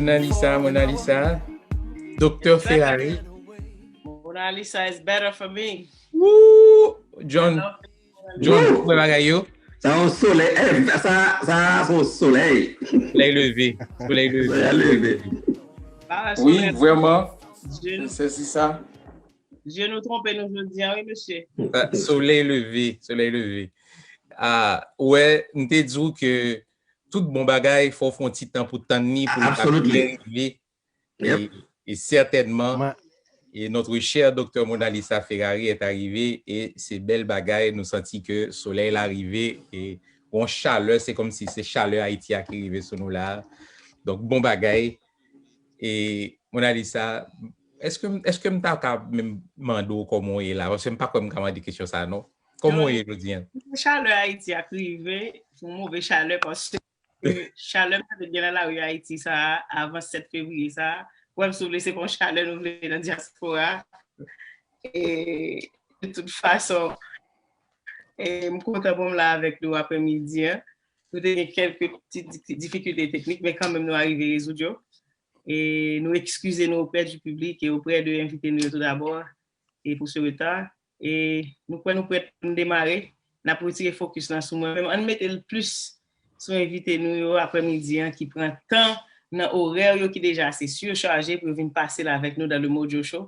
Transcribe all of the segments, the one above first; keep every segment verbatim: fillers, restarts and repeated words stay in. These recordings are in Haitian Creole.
Mona Lisa, Mona Lisa. Doktè Ferrari. Mona Lisa is better for me. Woo! John, John, ou wè bagay yo? Sa yon solèy. Eh, sa, sa se yon solèy. Solèy leve. Solèy leve. Solèy leve. Pa Wi, solèy. Vrèman. Je, Se si sa. je nou twonpe nou jodi a, wi, mesye. Ah, solèy leve. Solèy leve. Ah, wè, m te di w ke tout bon bagay, fò w fè yon ti tan pou tann li, pou l Absolutely. Byen rive. Yep. E, e sètènman, Mwen- e notre chère doktè Mona Lisa Ferrari est arrivée, e se bèl bagay, nou santi ke solèy la rive, e yon chalè, se kòmsi se chalè Ayiti a ki rive sou nou la. Donk, bon bagay. E Mona Lisa, èske, èske m ta ka menm mande w kòman w ye la? Paske m pa kwè m ka mande kesyon sa, non. Kòman w ye jodi a? Chalè Ayiti a rive, yon move chalè, paske chalè m te gen nan lari Ayiti sa a, avan sèt fevriye sa a. Wè, m sou vle se pa yon chalè nou vle nan dyaspora. E de tout fason, e m kontan pou m la avèk nou aprèmidi an. Nou te gen kèlke ti di- difikilte teknik, men kanmenm nou arive rezoud yo. E nou ekskize nou oprè di piblik e oprè de envite nou yo tou dabò e pou se reta. E nou kwè nou prèt pou n demare. N ap retire fokis lan sou mwen menm. Ann mete l plis sou envite nou yo aprèmidi an ki pran tan nan orè yo ki deja ase sichaje pou yo vin pase l avèk nou dans le Mojo Show.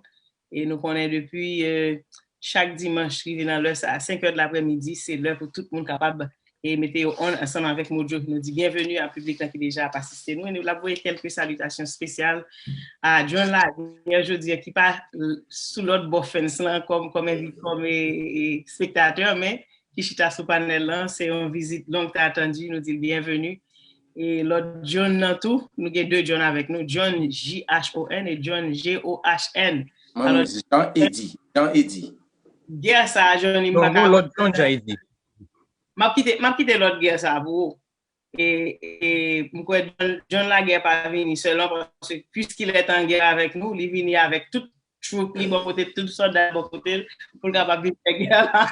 E nou konnen depi eh, chak dimanch rive nan lè sa a, senk è de laprèmidi, se lè pou tout moun kapab e mete yo on ansanm avèk Mojo. Nou di byenveni a piblik lan ki deja ap asiste nou. E nou l ap voye kèlke salitasyon espesyal a John Laguerre jodi a ki pa eh, sou lòt bò fence lan kòm kòm envi- kòm e, e, spektatè, men ki chita sou panèl lan. Se yon vizit long tan atandi. Nou di l byenveni. E lòt John nan tou, nou gen de John avèk nou, John J H O N e John G O H N. Mwen, Alò, mwen di Jean Eddy, Jean Eddy. Gè sa a, John, m Non, pa ka bon, lòt John, Jean Eddy. M ap kite, m ap kite lòt gè sa a pou ou. E, e m kwè John, John Laguerre pa vini sèlman, paske puiskil est en guerre avèk nou, li vini avèk tout troup li bò kote, tout sòlda bò kote l, pou l kapab vin fè gè la.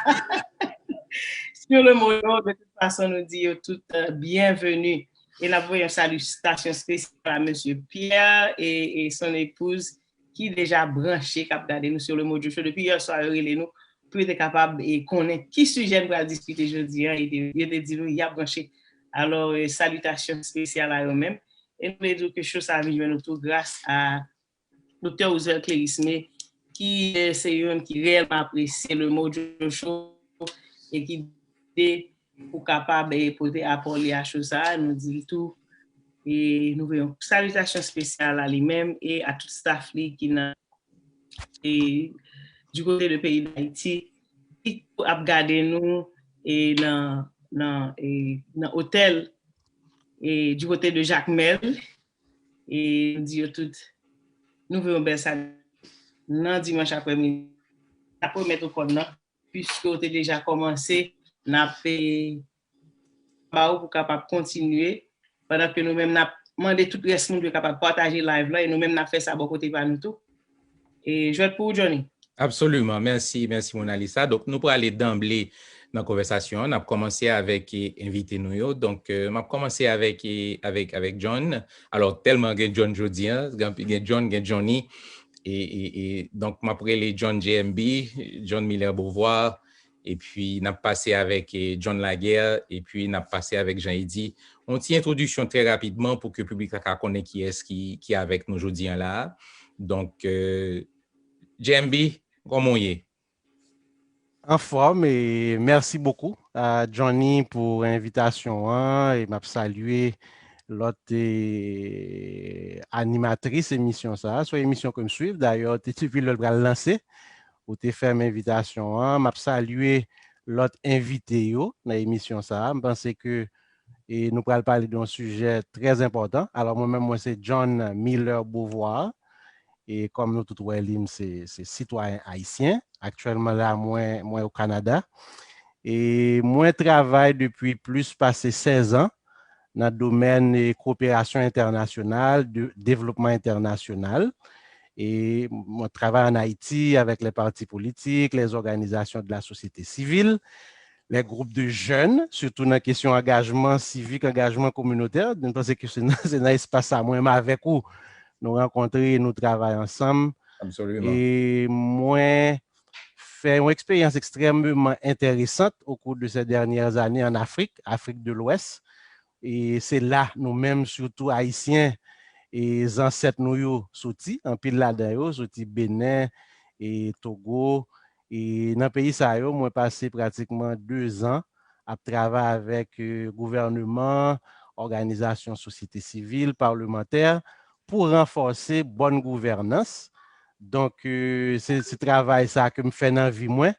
Sur le Mojo, de tout fason, nou di yo tout eh, byenveni. E n ap voye yon salitasyon espesyal a mesye Pierre e, e son epouz ki deja branche, k ap gade nou sur le Mojo Show. Depi yè swa, yo rele nou pou yo te kapab e, konnen ki sijè n pral diskite jodi a. E te- yo te di nou y ap branche. Alò, e, salitasyon espesyal a yo menm. E nou vle di ke show sa a vin jwenn nou tou gras a Doktè Roosevelt Clérismé, ki eh, se youn ki reyèlman apresye le Mojo Show e ki de pou kapab eh, pote apò li a show sa a. Nou di l tou. E nou voye yon salitasyon espesyal a li menm e a tout staff li ki nan e, du côté de peyi Dayiti, ki ap gade nou e nan nan e, nan otèl e, du côté de Jakmèl. E nou di yo tout, nou voye yon bèl sali nan dimanch aprèmidi. N ap remèt ou kòd nan, puiske ou te deja kòmanse, n ap e, ba ou pou kapab kontinye, pandan ke nou menm n ap mande tout rès moun pou yo kapab pataje live lan, e nou menm n ap fè sa bò kote pa nou tou. E jwèt pou ou, Johnny. Absoliman. Mèsi, mèsi Mona Lisa. Donk, nou prale danble nan konvèsasyon an. N ap kòmanse avèk eh, envite nou yo. Donk, eh, m ap kòmanse avèk, eh, avèk, avèk John. Alò, tèlman gen John jodi a, gen, gen John, gen Johnny. E, e, e, donk, m ap rele John J M B, John Miller Beauvoir, epi n ap pase avèk eh, John Laguerre, epi n ap pase avèk Jean Eddy. Yon ti entwodiksyon trè rapidman pou ke piblik la ka konnen kiyès ki, ki avèk nou jodi a la. Donk, eh, J M B, kòman w ye? Anfòm, e mèsi bokou a Johnny pou envitasyon an, e m ap salye lòt e, animatris emisyon sa a. Se yon emisyon ke m swiv, dayè, te depi lè l pral lanse, ou te fè m envitasyon an. M ap salye lòt envite yo nan emisyon sa a. M panse ke e nou pral pale de yon sijè trè enpòtan. Alò, mwen menm, mwen se John Miller Beauvoir. E kòm nou tout wè li, m se, se sitwayen ayisyen. Aktyèlman la, mwen, mwen o Kanada. E mwen travay depi plis pase sèz an nan domèn e, koperasyon entènasyonal, de, devlopman entènasyonal. E mwen travay ann Ayiti avèk les partis politiques, les organisations de la société civile. les groupes de jeunes, sitou nan kesyon angajman sivik, angajman kominotè. M panse ke se nan, se nan espas sa, mwen menm avèk ou, nou rankontre, nou travay ansanm. Absolument. E mwen fè yon eksperyans ekstrèmeman enteresan au cours de ces dernières années en Afrique, Afrique de l'Ouest. E se la, nou menm, sitou Ayisyen, e zansèt nou yo soti, anpil ladan yo soti Benin, e Togo. E nan peyi sa yo, mwen pase pratikman de zan ap travay avèk, e, gouvènman, òganizasyon sosyete sivil, palmantè, pou ranfòse bòn gouvènans. Donk, e, se, se travay sa ke m fè nan vi mwen.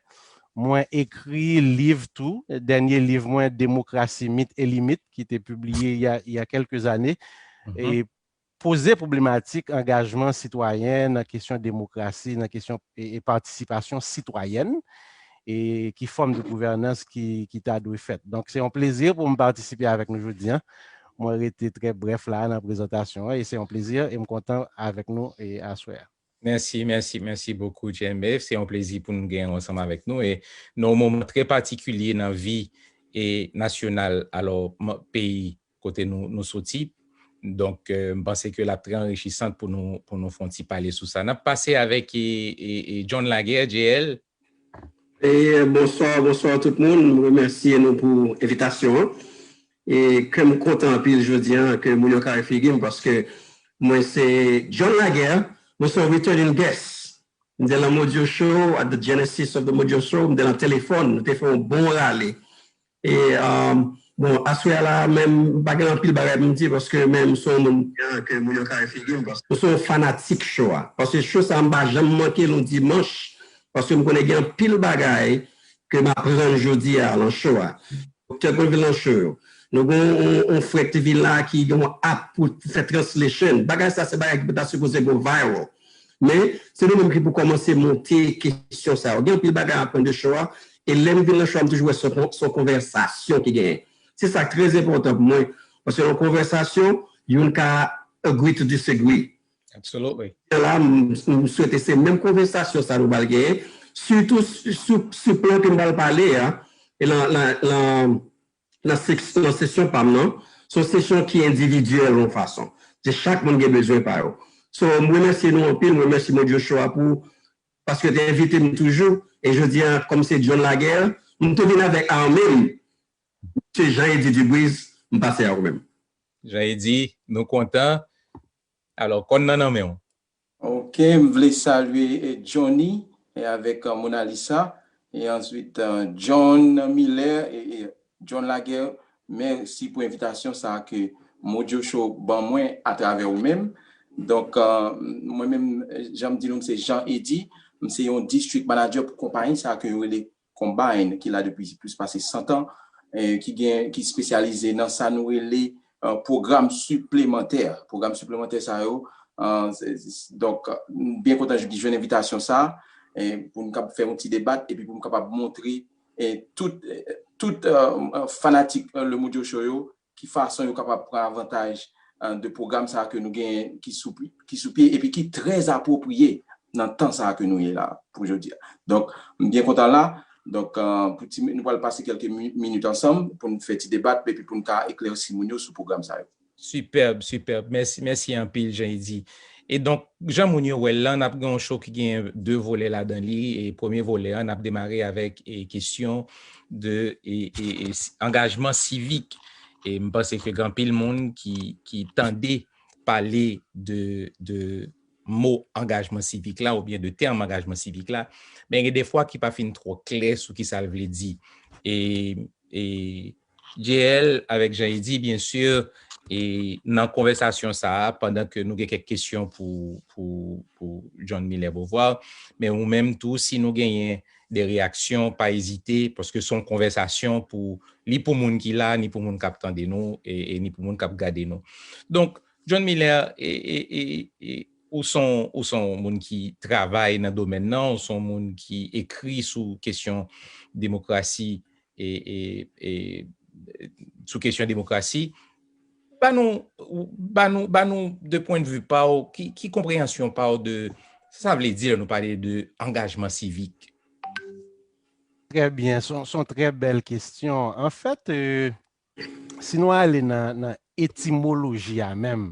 Mwen ekri liv tou. Dènye liv mwen, Démocratie, mythe et limite, ki te pibliye il y a, il y a quelques années. E poze pwoblematik angajman sitwayen nan kesyon demokrasi, nan kesyon e, e patisipasyon sitwayèn, e ki fòm de gouvènans ki, ki ta dwe fèt. Donk, se yon plezi pou m patisipe avèk nou jodi a. Mwen rete trè brèf la nan prezantasyon an, e se yon plezi, e m kontan avèk nou e aswè a. Mèsi, mèsi, mèsi bokou, J M F. Se yon plezi pou nou gen ansanm avèk nou. E nan yon moman trè patikilye nan vi e nasyonal, alò, peyi kote nou, nou soti. Donk, e, m panse ke l ap trè anrichisan pou nou, pou nou fè yon ti pale sou sa. N ap pase avèk e, e, e John Laguerre, J L. E bonswa, bonswa tout moun. M remèsye nou pou envitasyon an. E kè m kontan anpil jodi a ke moun yo kare figi m paske mwen se John Laguerre, mwen se yon returning guest. M te lan Mojo Show, at the genesis of the Mojo Show, m te lan telefòn, nou te fè yon bon rale. E, um, bon, aswè a la menm, m pa gen anpil bagay pou m di paske menm m se yon moun ke moun yo kare figi m paske m se yon fanatik show a. Paske show sa a m pa janm manke l yon dimanch paske m konnen gen anpil bagay ke m aprann jodi a lan show a. Doktè konn vin lan show yo. Nou gen yon, yon frè ki te vin la ki gen yon app pou fè translation. Bagay sa se bagay ki pa ta sipoze go viral. Men, se nou menm ki pou kòmanse monte kesyon sa yo. Gen anpil bagay a aprann de show a. E lè m vin lan show a, m toujou wè se yon konvèsasyon ki genyen. Se sa k trè enpòtan pou mwen. Paske nan konvèsasyon, youn ka agree to disagree. Absolutely. La, m swete se menm konvèsasyon sa nou pral genyen. Sitou sou plan ke m pral pale a, e lan, lan, lan, nan sesyon pa m nan, se yon sesyon ki endividyèl yon fason. Se chak moun gen bezwen pa yo. So, m remèsye nou anpil, m remèsye Mojo Show a pou, paske te envite m toujou, e jodi a, kòm se John Laguerre, m tou vin avèk a menm, se Jean Eddy Dubriz, m pase a ou menm. Jean Eddy, nou kontan. Alò, kòn nan nan men w. Ok, m vle salye Johnny e avèk Mona Lisa e answit John Miller e John Laguerre. Mèsi pou envitasyon sa ke Mojo Show ban mwen atravè ou menm. Donk, mwen menm, jan m di nou, m se Jean Eddy, m se yon district manager pou konpayi sa ke yo rele Combine, ki la depi plis pase san tan, ki gen, ki espesyalize nan sa nou rele pwogram siplemantè. Pwogram siplemantè sa yo, donk, m byen kontan jwenn envitasyon sa, pou n kab fè yon ti debat, epi pou m kapab montre tout, tout fanatik Le Mojo Show yo, ki fason yo kapab pran avantaj de pwogram sa ke nou genyen ki sou, ki sou pye epi ki trè apwopriye nan tan sa ke nou ye la pou jodi a. Donk, m byen kontan la. Donk, pou ti, nou pral pase kèlke minit ansanm pou n fè ti debat epi pou n ka eklèsi moun yo sou pwogram sa yo. Sipèb, sipèb. Mèsi, mèsi anpil, Jean Eddy. E donk, jan moun yo wè l lan, n ap gen yon show ki gen de volè ladan li. E premye volè a, n ap demare avèk e kesyon de e, e, e, angajman sivik. E m panse ke gen anpil moun ki, ki tande pale de, de mo angajman sivik la oubyen de tèm angajman sivik la, men gen de fwa ki pa fin twò klè sou kisa l vle di. E, e J L avèk Jean Eddy, byen si, e nan konvèsasyon sa a, pandan ke nou gen kèk kesyon pou, pou, pou John Miller Beauvoir, men ou menm tou, si nou genyen de reyaksyon, pa ezite, paske se yon konvèsasyon pou, li pou moun ki la, ni pou moun k ap tande nou, e, e ni pou moun k ap gade nou. Donk, John Miller, e, e, e, e, ou se yon, ou se yon moun ki travay nan domèn nan, ou se yon moun ki ekri sou kesyon demokrasi, e, e, e, sou kesyon demokrasi. Ba nou, ba nou, ba nou de pwennvi pa w, ki, ki konpreyansyon pa w de sa sa vle di lè nou pale de angajman sivik? Trè byen, se yon, se yon trè bèl kesyon. Anfèt, euh, si nou ale nan, nan etimoloji a menm,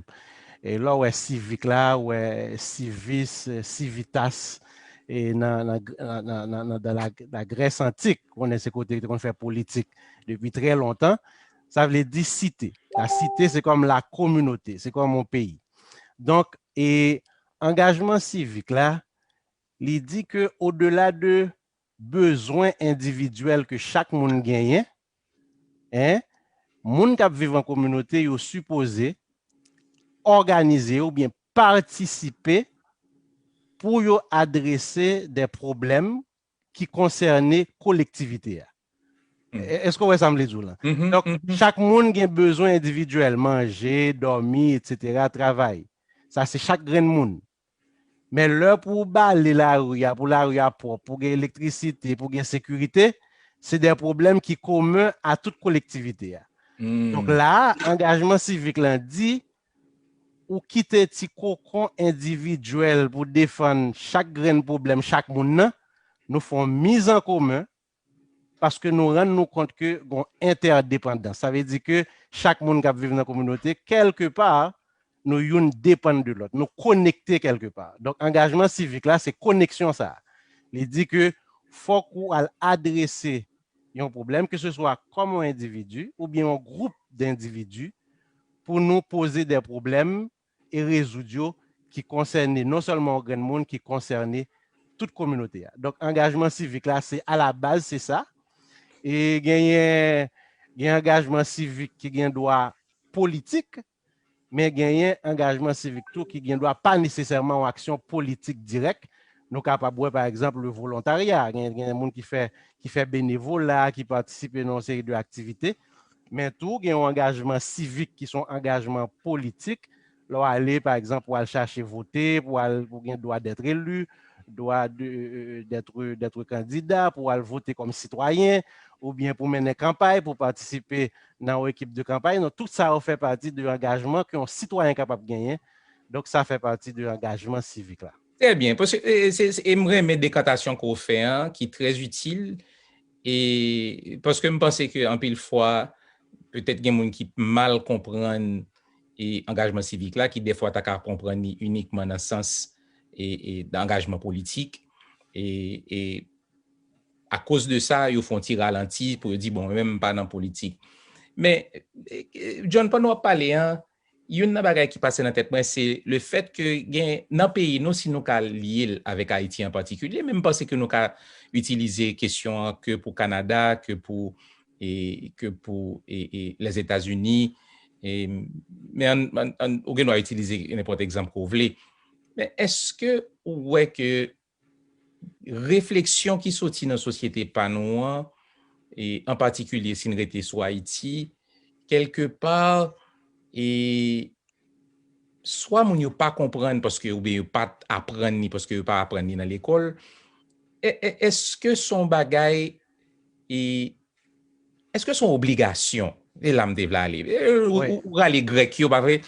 e lè w wè sivik la, w wè civis, civitas, e nan, nan, nan, nan, nan, nan la, la Grès antik, konnen se kote yo te konn fè politik depi trè lontan, sa vle di site. La site, se kòm la kominote, se kòm yon peyi. Donk, e angajman sivik la, li di ke odela de bezwen endividyèl ke chak moun genyen, en, moun k ap viv an kominote yo sipoze òganize yo oubyen patisipe pou yo adrese de pwoblèm ki konsène kolektivite a. Èske w wè sa m vle di w la? Donk, chak moun gen bezwen endividyèl, manje, dòmi, etsetera, travay. Sa se chak grenn moun. Men lè pou w bale lari a, pou lari a pwòp, pou gen elektrisite, pou gen sekirite, se de pwoblèm ki komen a tout kolektivite a. Donk la, angajman sivik lan di, ou kite ti kokon endividyèl pou defann chak grenn pwoblèm chak moun nan, nou fè yon miz an komen, paske nou rann nou kont ke gon entèdepandans. Sa vle di ke chak moun k ap viv nan kominote, kèlkepa, nou youn depann de lòt. Nou konekte kèlkepa. Donk, angajman sivik la, se koneksyon sa a. Li di ke fòk ou al adrese yon pwoblèm, ke se swa kòm yon endividi oubyen yon gwoup dendividi, pou nou poze de pwoblèm e rezoud yo ki konsène non sèlman yon grenn moun, ki konsène tout kominote a. Donk, angajman sivik la, se alabaz, se sa. E genyen, gen angajman sivik ki gen dwa politik, men genyen angajman sivik tou ki gen dwa pa nesesèman yon aksyon politik dirèk. Nou kapab wè, pa egzanp, le volontarya. Gen, gen moun ki fè, ki fè benevola, ki patisipe nan yon seri de aktivite. Men tou, gen yon angajman sivik ki se yon angajman politik. Lè w ale, pa egzanp, pou al chache vote, pou al, pou gen dwa d'être élu, dwa de, euh, d'être, d'être kandida, pou al vote kòm sitwayen, oubyen pou mennen kanpay, pou patisipe nan yon ekip de kanpay. Donk, tout sa yo fè pati de angajman ke yon sitwayen kapab genyen. Donk, sa fè pati de angajman sivik la. Trè byen, paske, e, se, se, e m renmen dekantasyon ke w fè an, ki trè itil, e paske m panse ke anpil fwa, petèt gen moun ki mal konprann e angajman sivik la, ki dèfwa ta ka konprann li inikman nan sans e, e angajman politik, e, e akoz de sa, yo fè yon ti ralanti pou yo di, bon, mwen menm m pa nan politik. Men, e, e, John, pandan w ap pale an, youn nan bagay ki pase nan tèt mwen, se le fèt ke gen, nan peyi nou, si nou ka lye l avèk Ayiti an patikilye, men m panse ke nou ka itilize kesyon an ke pou Kanada, ke pou, e, ke pou, e, e, Lèzetazini, e, men an, an, an, ou gen dwa itilize nenpòt egzanp ke w vle. Men èske ou wè ke refleksyon ki soti nan sosyete pa nou an, e an patikilye si n rete sou Ayiti, kèlkepa, e swa moun yo pa konprann paske, oubyen yo pa t aprann li paske yo pa aprann li nan lekòl, e, e, èske se yon bagay, e, èske se yon obligasyon? E la m te vle ale. E, ou, ou, ou rale Grèk yo, pa vre?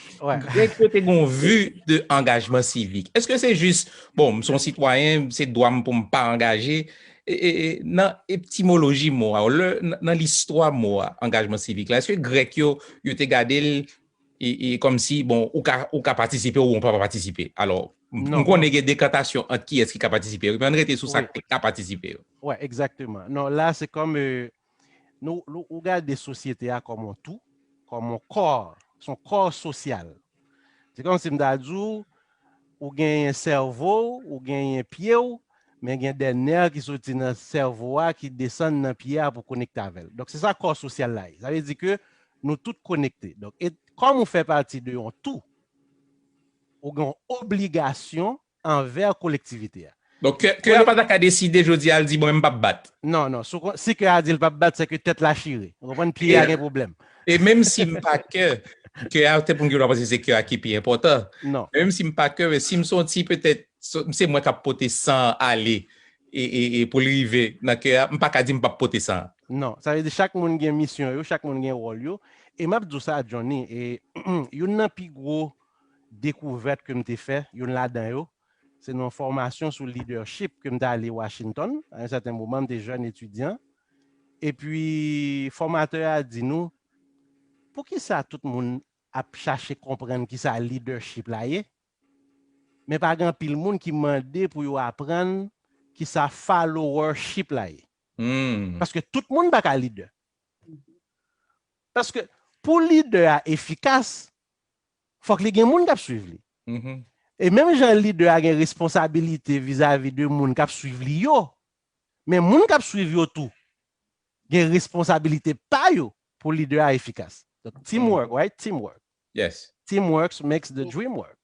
Grèk yo te gen yon vi de angajman sivik. Èske se jis, bon, m se yon sitwayen, se dwa m pou m pa angaje? E, e, e, nan etimoloji mo a, lè, nan, nan listwa mo a, angajman sivik la, èske Grèk yo, yo te gade l e, e kòmsi, bon, ou ka, ou ka patisipe ou ou pa patisipe? Alò, m, m konnen gen dekantasyon ant kiyès ki ka patisipe yo, men ann rete sou sa ki ka patisipe yo. Wi, egzakteman. Non, la, se kòm, e, nou, nou, ou gade sosyete a kòm yon tou, kòm yon kò, se yon kò sosyal. Se kòmsi m ta di w, ou genyen sèvo w, ou genyen pye w, men gen de nè ki soti nan sèvo a, ki desann nan pye a pou konekte avè l. Donk, se sa kò sosyal la ye. Sa vle di ke nou tout konekte. Donk, e kòm ou fè pati de yon tou, ou gen yon obligasyon anvè kolektivite a. Donk, kè, kè a pa ta ka deside jodi a, l di, bon, men m p ap bat. Non, non. Si, si kè a di l p ap bat, se ke tèt la chire. Ou konprann? Pye a gen pwoblèm. E menm si m pa kè, kè a, te pou m gen dwa panse se kè a ki pi enpòtan. Non. Menm si m pa kè, men si m santi petèt, se mwen k ap pote san an ale, e, e, e pou l rive nan kè a, m pa ka di m p ap pote san an. Non, sa vle di chak moun gen misyon yo, chak moun gen wòl yo. E m ap di w sa, Johnny, e youn nan pi gwo dekouvèt ke m te fè, youn ladan yo, se nan yon fòmasyon sou leadership ke m te ale Washington. A yon sèten moman, m te jèn etidyan. Epi fòmatè a di nou, poukisa tout moun ap chache konprann kisa leadership la ye, men pa gen anpil moun ki mande pou yo aprann kisa followership la ye. Hmm. Paske tout moun pa ka lidè. Paske pou lidè a efikas, fòk li gen moun k ap swiv li. Mhm. E menm jan lidè a gen responsabilite vizavi de moun k ap swiv li yo, men moun k ap swiv yo tou gen responsabilite pa yo pou lidè a efikas. Donk, teamwork, right? Teamwork. Yes. Teamwork makes the dream work.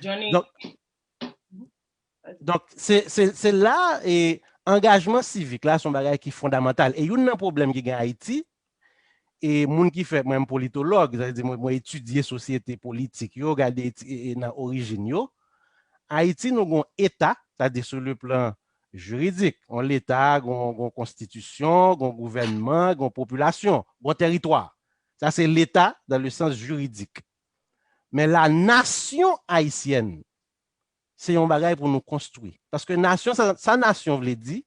Johnny, Donk, donk se, se, se la e angajman sivik la se yon bagay ki fondamantal. E youn nan pwoblèm ki gen Ayiti, e moun ki fè, mwen m politològ, sa vle di mwen, mwen etidye sosyete politik yo, gade eti- e- e nan orijin yo. Ayiti, nou gon eta, sa vle di sou le plan jiridik, yon leta, gon, gon konstitisyon, gon gouvènman, gon popilasyon, gon teritwa. Sa se leta dans le sens juridique. Men la nation haïtienne, se yon bagay pou nou konstwi. Paske nasyon, sa, sa nasyon vle di,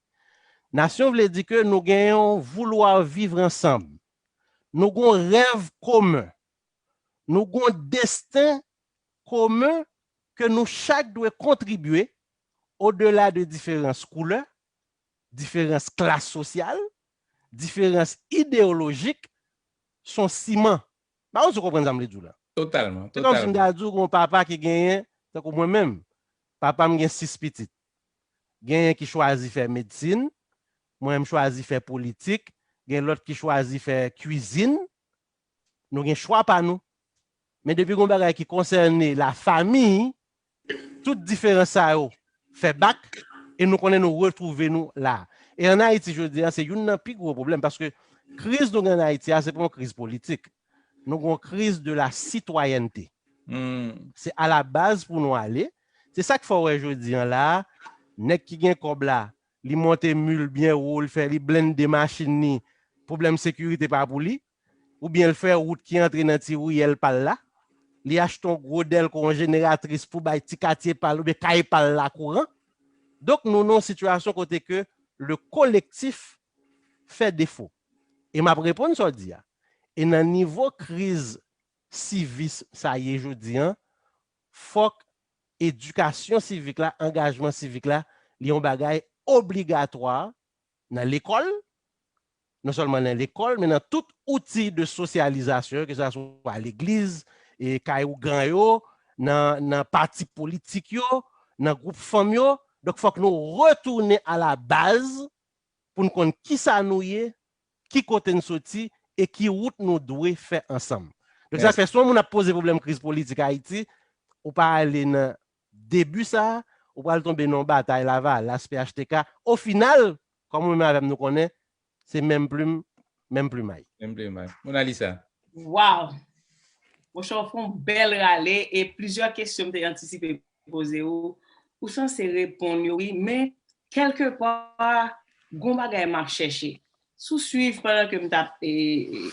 nasyon vle di ke nou gen yon vouloir vivre ansanm. Nou gon rèv komen. Nou gon desten komen ke nou chak dwe kontribye odela de diferans koulè, diferans klas sosyal, diferans ideyolojik, se yon siman. Pa konn si w konprann sa m vle di w la. Totalman. Se kòm si m Totalman. ta di w gen yon papa ki genyen, tankou mwen menm. Papa m gen sis pitit. Genyen ki chwazi fè medsin, mwen menm chwazi fè politik, gen lòt ki chwazi fè kwizin. Nou gen chwa pa nou. Men depi gen yon bagay ki konsène lafanmi, tout diferans sa yo fè bak e nou konnen nou retwouve nou la. E ann Ayiti jodi a, se youn nan pi gwo pwoblèm paske kriz nou gen ann Ayiti a, se pa yon kriz politik. Nou gen yon kriz de la sitwayènte. Hmm. Se a la baz pou nou ale. Se sa k fè w wè jodi an la, nèg ki gen kòb la, li monte mil byen wo, li fè, li blende machin li, pwoblèm sekirite pa pou li, oubyen l fè wout ki antre nan ti riyèl pa l la, li achte yon gwo dèlko, yon jeneratris pou bay ti katye pa l oubyen kay pa l la kouran. Donk, nou nan yon sitiyasyon kote ke le kolektif fè defo. E m ap reponn sa w di a. E nan nivo kriz sivis sa ye jodi an, fòk edikasyon sivik la, angajman sivik la, li yon bagay obligatwa nan lekòl, non sèlman nan lekòl, men nan tout outi de sosyalizasyon, ke sa swa legliz, e kay ougan yo, nan, nan pati politik yo, nan gwoup fanm yo. Donk, fòk nou retounen a la baz pou n konn kisa nou ye, ki kote n soti, e ki wout nou dwe fè ansanm. Donk, sa Yes. fè, si yon moun ap poze pwoblèm kriz politik Ayiti, ou pa ale nan debi sa, ou pral tonbe nan yon batay Lavalas, P H T K. Ofinal, kòm ou menm avè m nou konnen, se menm plim, menm plimay. Menm plimay. Monalisa. Wow! Monchè, w fè yon bèl rale e plizyè kesyon m te antisipe poze w. Ou sanse reponn yo, wi, men kèlkepwa, gon bagay m ap chèche. Si w swiv pandan ke m t ap e,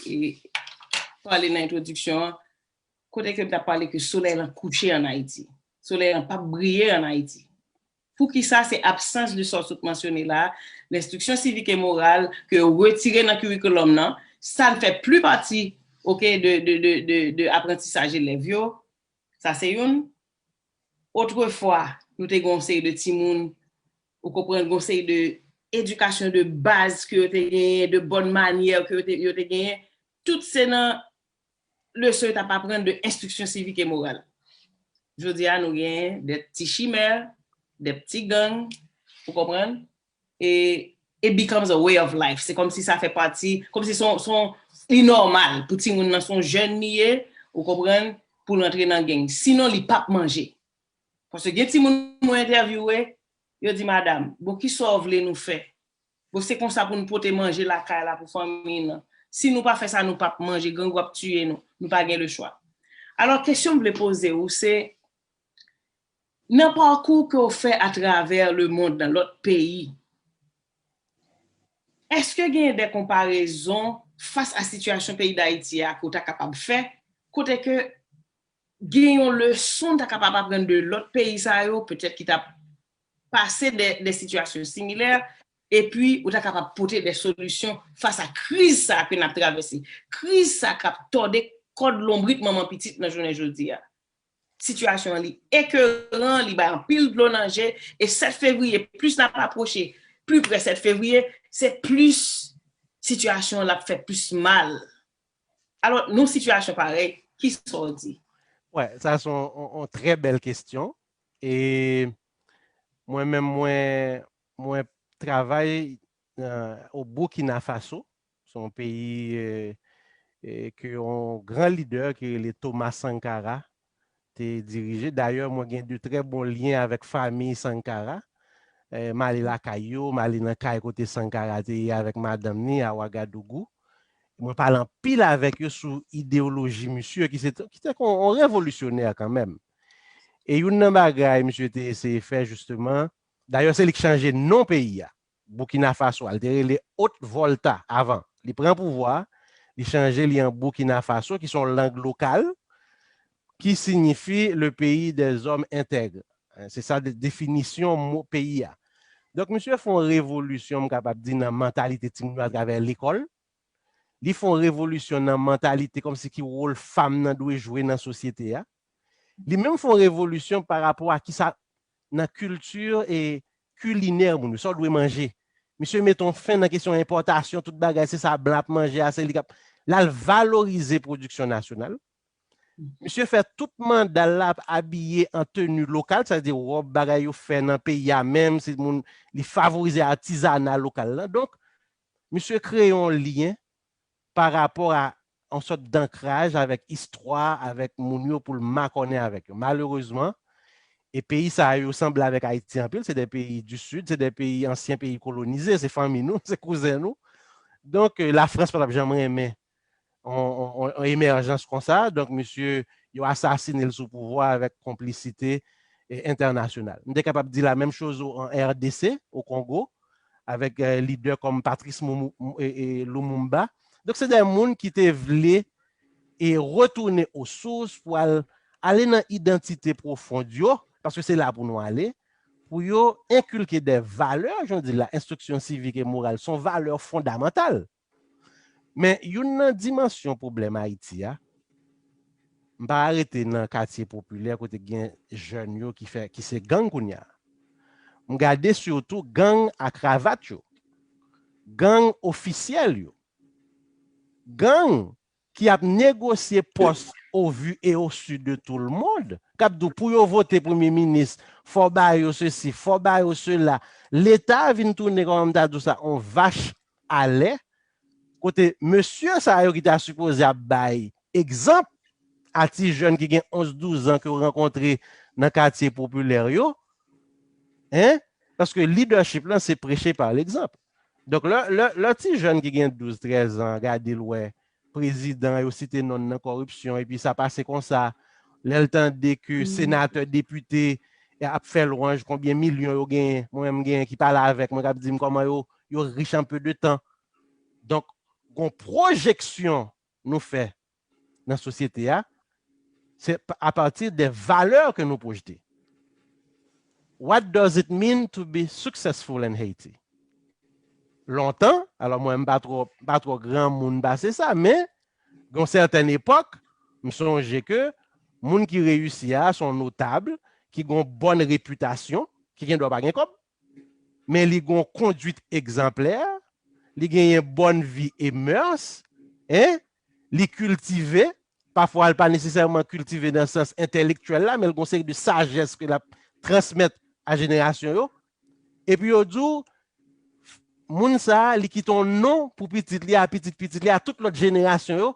e, e, pale nan entwodiksyon an, kote ke m t ap pale ke solèy lan kouche ann Ayiti. Solèy lan p ap briye ann Ayiti. Poukisa se absans de sa w sot mansyone la, lenstriksyon sivik e moral ke yo retire nan curriculum nan, sa n fè pli pati, ok, de, de, de, de, de aprantisaj elèv yo. Sa se youn. Otrefwa, nou te gen yon seri de timoun, ou konprann, gen yon seri de edikasyon de baz ke yo te genyen, de bòn manyè ke yo te, yo te genyen. Tout se nan leson yo t ap aprann de enstriksyon sivik e moral. Jodi a, nou genyen de ti chimè, de ti gang, ou konprann? E it becomes a way of life. Se kòmsi sa fè pati, kòmsi son, son, li nòmal pou timoun nan, son jèn li ye, ou konprann, pou l antre nan gang. Sinon, li p ap manje. Paske gen timoun mwen entèvyouwe, yo di, "Madam, bon, kisa w vle nou fè? Bon, se konsa pou nou pote manje lakay la pou fanmi nan. Si nou pa fè sa, nou p ap manje, gang ap tiye nou. Nou pa gen lechwa." Alò, kesyon m vle poze w, se, nan pakou ke w fè atravè lemonn, nan lòt peyi, èske gen de konparezon fas a sitiyasyon peyi Dayiti a ke w ta kapab fè, kote ke gen yon leson w ta kapab aprann de lòt peyi sa yo, petèt ki t ap pase de, de sitiyasyon similè, Epi, ou ta kapab pote de solisyon fas a kriz sa ke n ap travèse. Kriz sa k ap tòde kòd lonbrit manman pitit nan jounen jodi a. Sitiyasyon an li ekeran, li bay anpil dlo nan je, e sèt fevriye, plis n ap apwoche, pli pre sèt fevriye, se plis sitiyasyon an l ap fè plis mal. Alò, nan sitiyasyon parèy, kisa w di? Wè, sa se yon, yon, yon trè bèl kesyon. E mwen menm, mwen, mwen travay euh, o Burkina Faso. Se yon peyi euh, euh, ke yon gran lidè ki rele Thomas Sankara te dirije. Dayè, mwen gen de trè bon lyen avèk fanmi Sankara. Euh, m ale lakay yo, m ale nan kay kote Sankara te ye avèk madanm ni a Ouagadougou. Mwen pale anpil avèk yo sou ideyoloji misye ki se ki te yon revolisyonè kanmenm. E youn nan bagay misye te eseye fè jisteman, dayè se li k chanje non peyi a. Burkina Faso a, li te rele Haute Volta avan. Li pran pouvwa, li chanje li an Burkina Faso, ki se yon lang lokal, ki siyifi le pays des hommes intègres. Se sa definisyon mo peyi a. Donk, misye fè yon revolisyon, m kapab di, nan mantalite timoun yo atravè lekòl. Li fè yon revolisyon nan mantalite kòmsi ki wòl fanm nan dwe jwe nan sosyete a. Li menm fè yon revolisyon pa rapò a kisa nan kilti e kilinè moun yo, sa w dwe manje. Misye mete yon fen nan kesyon enpòtasyon, tout bagay, se sa blan ap manje a, se li k ap. L al valorize pwodiksyon nasyonal. Misye fè tout manda l la ap abiye an teni lokal, sa vle di wòb, bagay yo fè nan peyi a menm, se moun, li favorize atizana lokal la. Donk, misye kreye yon lyen pa rapò a yon sòt dankraj avèk istwa, avèk moun yo pou l makònen avèk yo. Malerezman, e peyi sa yo sanble avèk Ayiti anpil, se de peyi di Sid, se de peyi, ansyen peyi kolonize, se fanmi nou, se kouzen nou. Donk, euh, Lafrans pa t ap janm renmen yon, yon, yon, yon emèjans konsa. Donk, misye, yo asasinen l sou pouvwa avèk konplisite e entènasyonal. M te kapab di la menm choz o, an R D C, o Kongo, avèk euh, lidè kòm Patrice Moumou- Mou- e- e Lumumba. Donk, se de moun ki te vle e retounen o sous pou al ale nan idantite pwofond yo, paske se la pou nou ale, pou yo enkilke de valè, jan di la, enstriksyon sivik e moral, se yon valè fondamantal. Men youn nan dimansyon pwoblèm Ayiti a, m pa rete nan katye popilè kote gen jèn yo ki fè, ki se gang kounye a. M gade sitou gang a kravat yo, gang ofisyèl yo, gang ki ap negosye pòs au vu et au su de tout le monde, k ap di w pou yo vote premye minis, fò ba yo sesi, fò ba yo sela. Leta vin tounen, kòman m ta di w sa, yon vach a lè, kote mesye sa yo ki ta sipoze ap bay egzanp a ti jèn ki gen onz, douz an ke w rankontre nan katye popilè yo, en, paske lidèchip lan se preche pa legzanp. Donk, lè, lè, lè ti jèn ki gen douz, trèz an, gade l wè prezidan, yo site non l nan kòripsyon, epi sa pase konsa, lè l tande ke senatè, depite ap fè lwanj konbyen milyon yo genyen, mwen menm m genyen ki pale avèk mwen, k ap di m kòman yo, yo rich an pe de tan. Donk, gon pwojeksyon nou fè nan sosyete a, se apati de valè ke nou pwojte. What does it mean to be successful in Haiti? Lontan, alò mwen m pa twò, pa twò granmoun pase sa, men gen yon sèten epòk, m sonje ke moun ki reyisi a se yon notab, ki gen yon bòn repitasyon, ki gen dwa pa gen kòb, men li gen yon konduit egzanplè, li genyen bòn vi e mœurs, en, li kiltive, pafwa l pa nesesèman kiltive nan sans entèlektyèl la, men l gen yon seri de sajès ke l ap transmèt a jenerasyon yo. Epi yo di w, moun sa a, li kite yon non pou pitit li a, pitit pitit li a, tout lòt jenerasyon yo,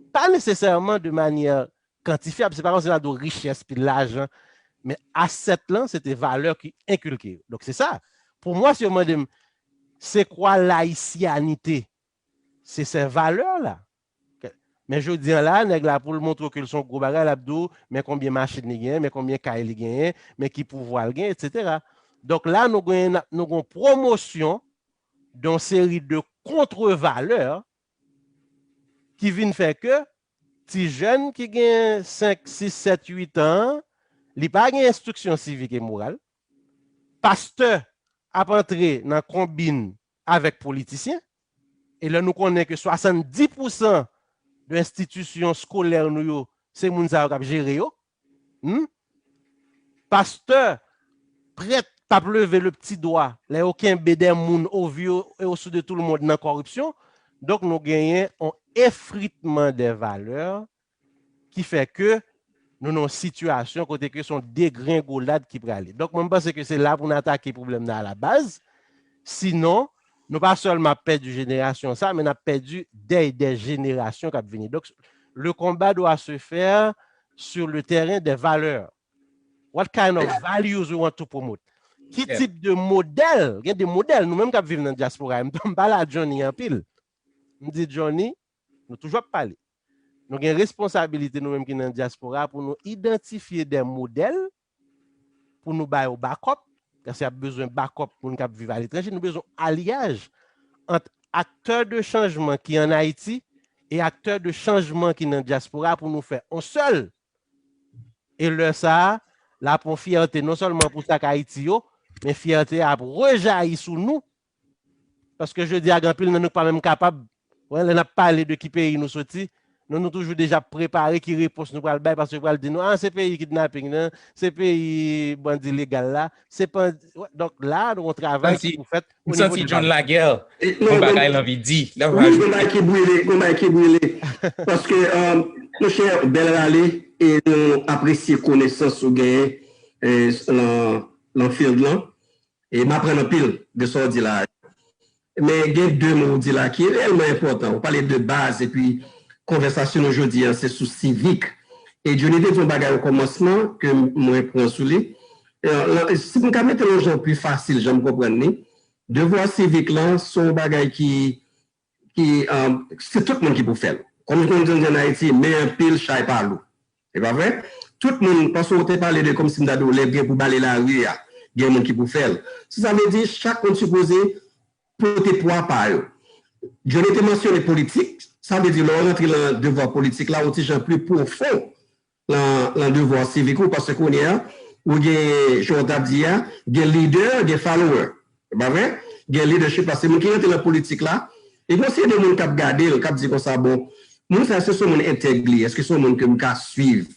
pa nesesèman de manyè kantifyab, se pa kòmsi n ap di w richès, pil lajan, men asèt lan, se te valè ki enkilke yo. Donk, se sa. Pou mwen, si yo mande m, se kwa layisyanite? Se sè valè la. Men jodi an la, nèg la, pou l montre w ke l se yon gwo bagay, l ap di w, men konbyen machin li genyen, men konbyen kay li genyen, men ki pouvwa l genyen, etsetera. Donk la, nou gen, nou gen yon pwomosyon de yon seri de kontrevalè ki vin fè ke ti jèn ki gen senk, sis, sèt, uit an, li pa gen enstriksyon sivik e moral. Pastè ap antre nan konbin avèk politisyen, e lè nou konnen ke swasanndis pousan de enstitisyon skolè nou yo, se moun sa yo k ap jere yo, hmm? Pastè, prèt p ap leve le pti dwa lè yo kenbe de moun au vu et au su de tout le monde nan kòripsyon. Donk, nou genyen yon efritman de valè ki fè ke nou nan yon sitiyasyon kote ke se yon degrengolad ki prale. Donk, mwen, m panse ke se la pou n atake pwoblèm nan a la baz. Sinon, nou pa sèlman ap pèdi jenerasyon sa, men n ap pèdi dèy de jenerasyon k ap vini. Donk, le combat doit se faire sur le terrain des valeurs. What kind of values we want to promote? Ki tip de modèl? Gen de modèl, nou menm k ap viv nan dyaspora, m, m pale a Johnny anpil. M di, Johnny, nou toujou ap pale. Nou gen responsabilite nou menm ki nan dyaspora pou nou idantifye de modèl pou nou ba yo bakòp, paske y ap bezwen bakòp moun k ap viv aletranje, nou bezwen alyaj ant aktè de chanjman ki ann Ayiti e aktè de chanjman ki nan dyaspora pou nou fè yon sèl. E lè sa a, l ap yon fyète non sèlman pou sa k Ayiti yo, men fyète a ap rejayi sou nou. Paske jodi a, gen anpil nan nou k pa menm kapab, wè, lè n ap pale de ki peyi nou soti, nou, nou toujou deja prepare ki repons nou pral bay, paske yo pral di nou, ah, se peyi kidnaping nan, se peyi bandi legal la, se pa, wè, donk la, nou gen yon travay ki pou fèt o nivo de John Lagel, yon bagay l anvi di. Wi, yon bagay ki brile, yon bagay ki brile. Paske, monchè, bèl rale, e nou apresye konesans ou genyen nan field lan. E m aprann anpil de sa w di la a. Men gen de mo w di la ki reyèlman enpòtan. Ou pale de baz, epi konvèsasyon nou jodi a, se sou sivik. E Johnny te di yon bagay o kòmansman ke mwen pran sou li. Si m ka mete l yon jan pi fasil, jan m konprann li, devwa sivik lan se yon bagay ki, ki, se tout moun ki pou fè l. Kòm nou konn di ann Ayiti, men an pil, chay pa lou. Se pa vre? Tout moun, paske w te pale de kòmsi m ta di w lè gen pou bale lari a, gen moun ki pou fè l. Se sa vle di, chak moun sipoze pote pwa pa yo. Johnny te mansyone politik, sa vle di lè w rantre nan devwa politik la, yon ti jan pli pwofon nan, nan devwa sivik ou, paske kounye a, ou gen, jan w t ap di a, gen lidè, gen follower. Se pa vre? Gen leadership la, se moun ki rantre nan politik la. E gen yon seri de moun k ap gade l, k ap di konsa, bon, moun sa, èske se yon moun entèg li? Èske se yon moun ke m ka swiv?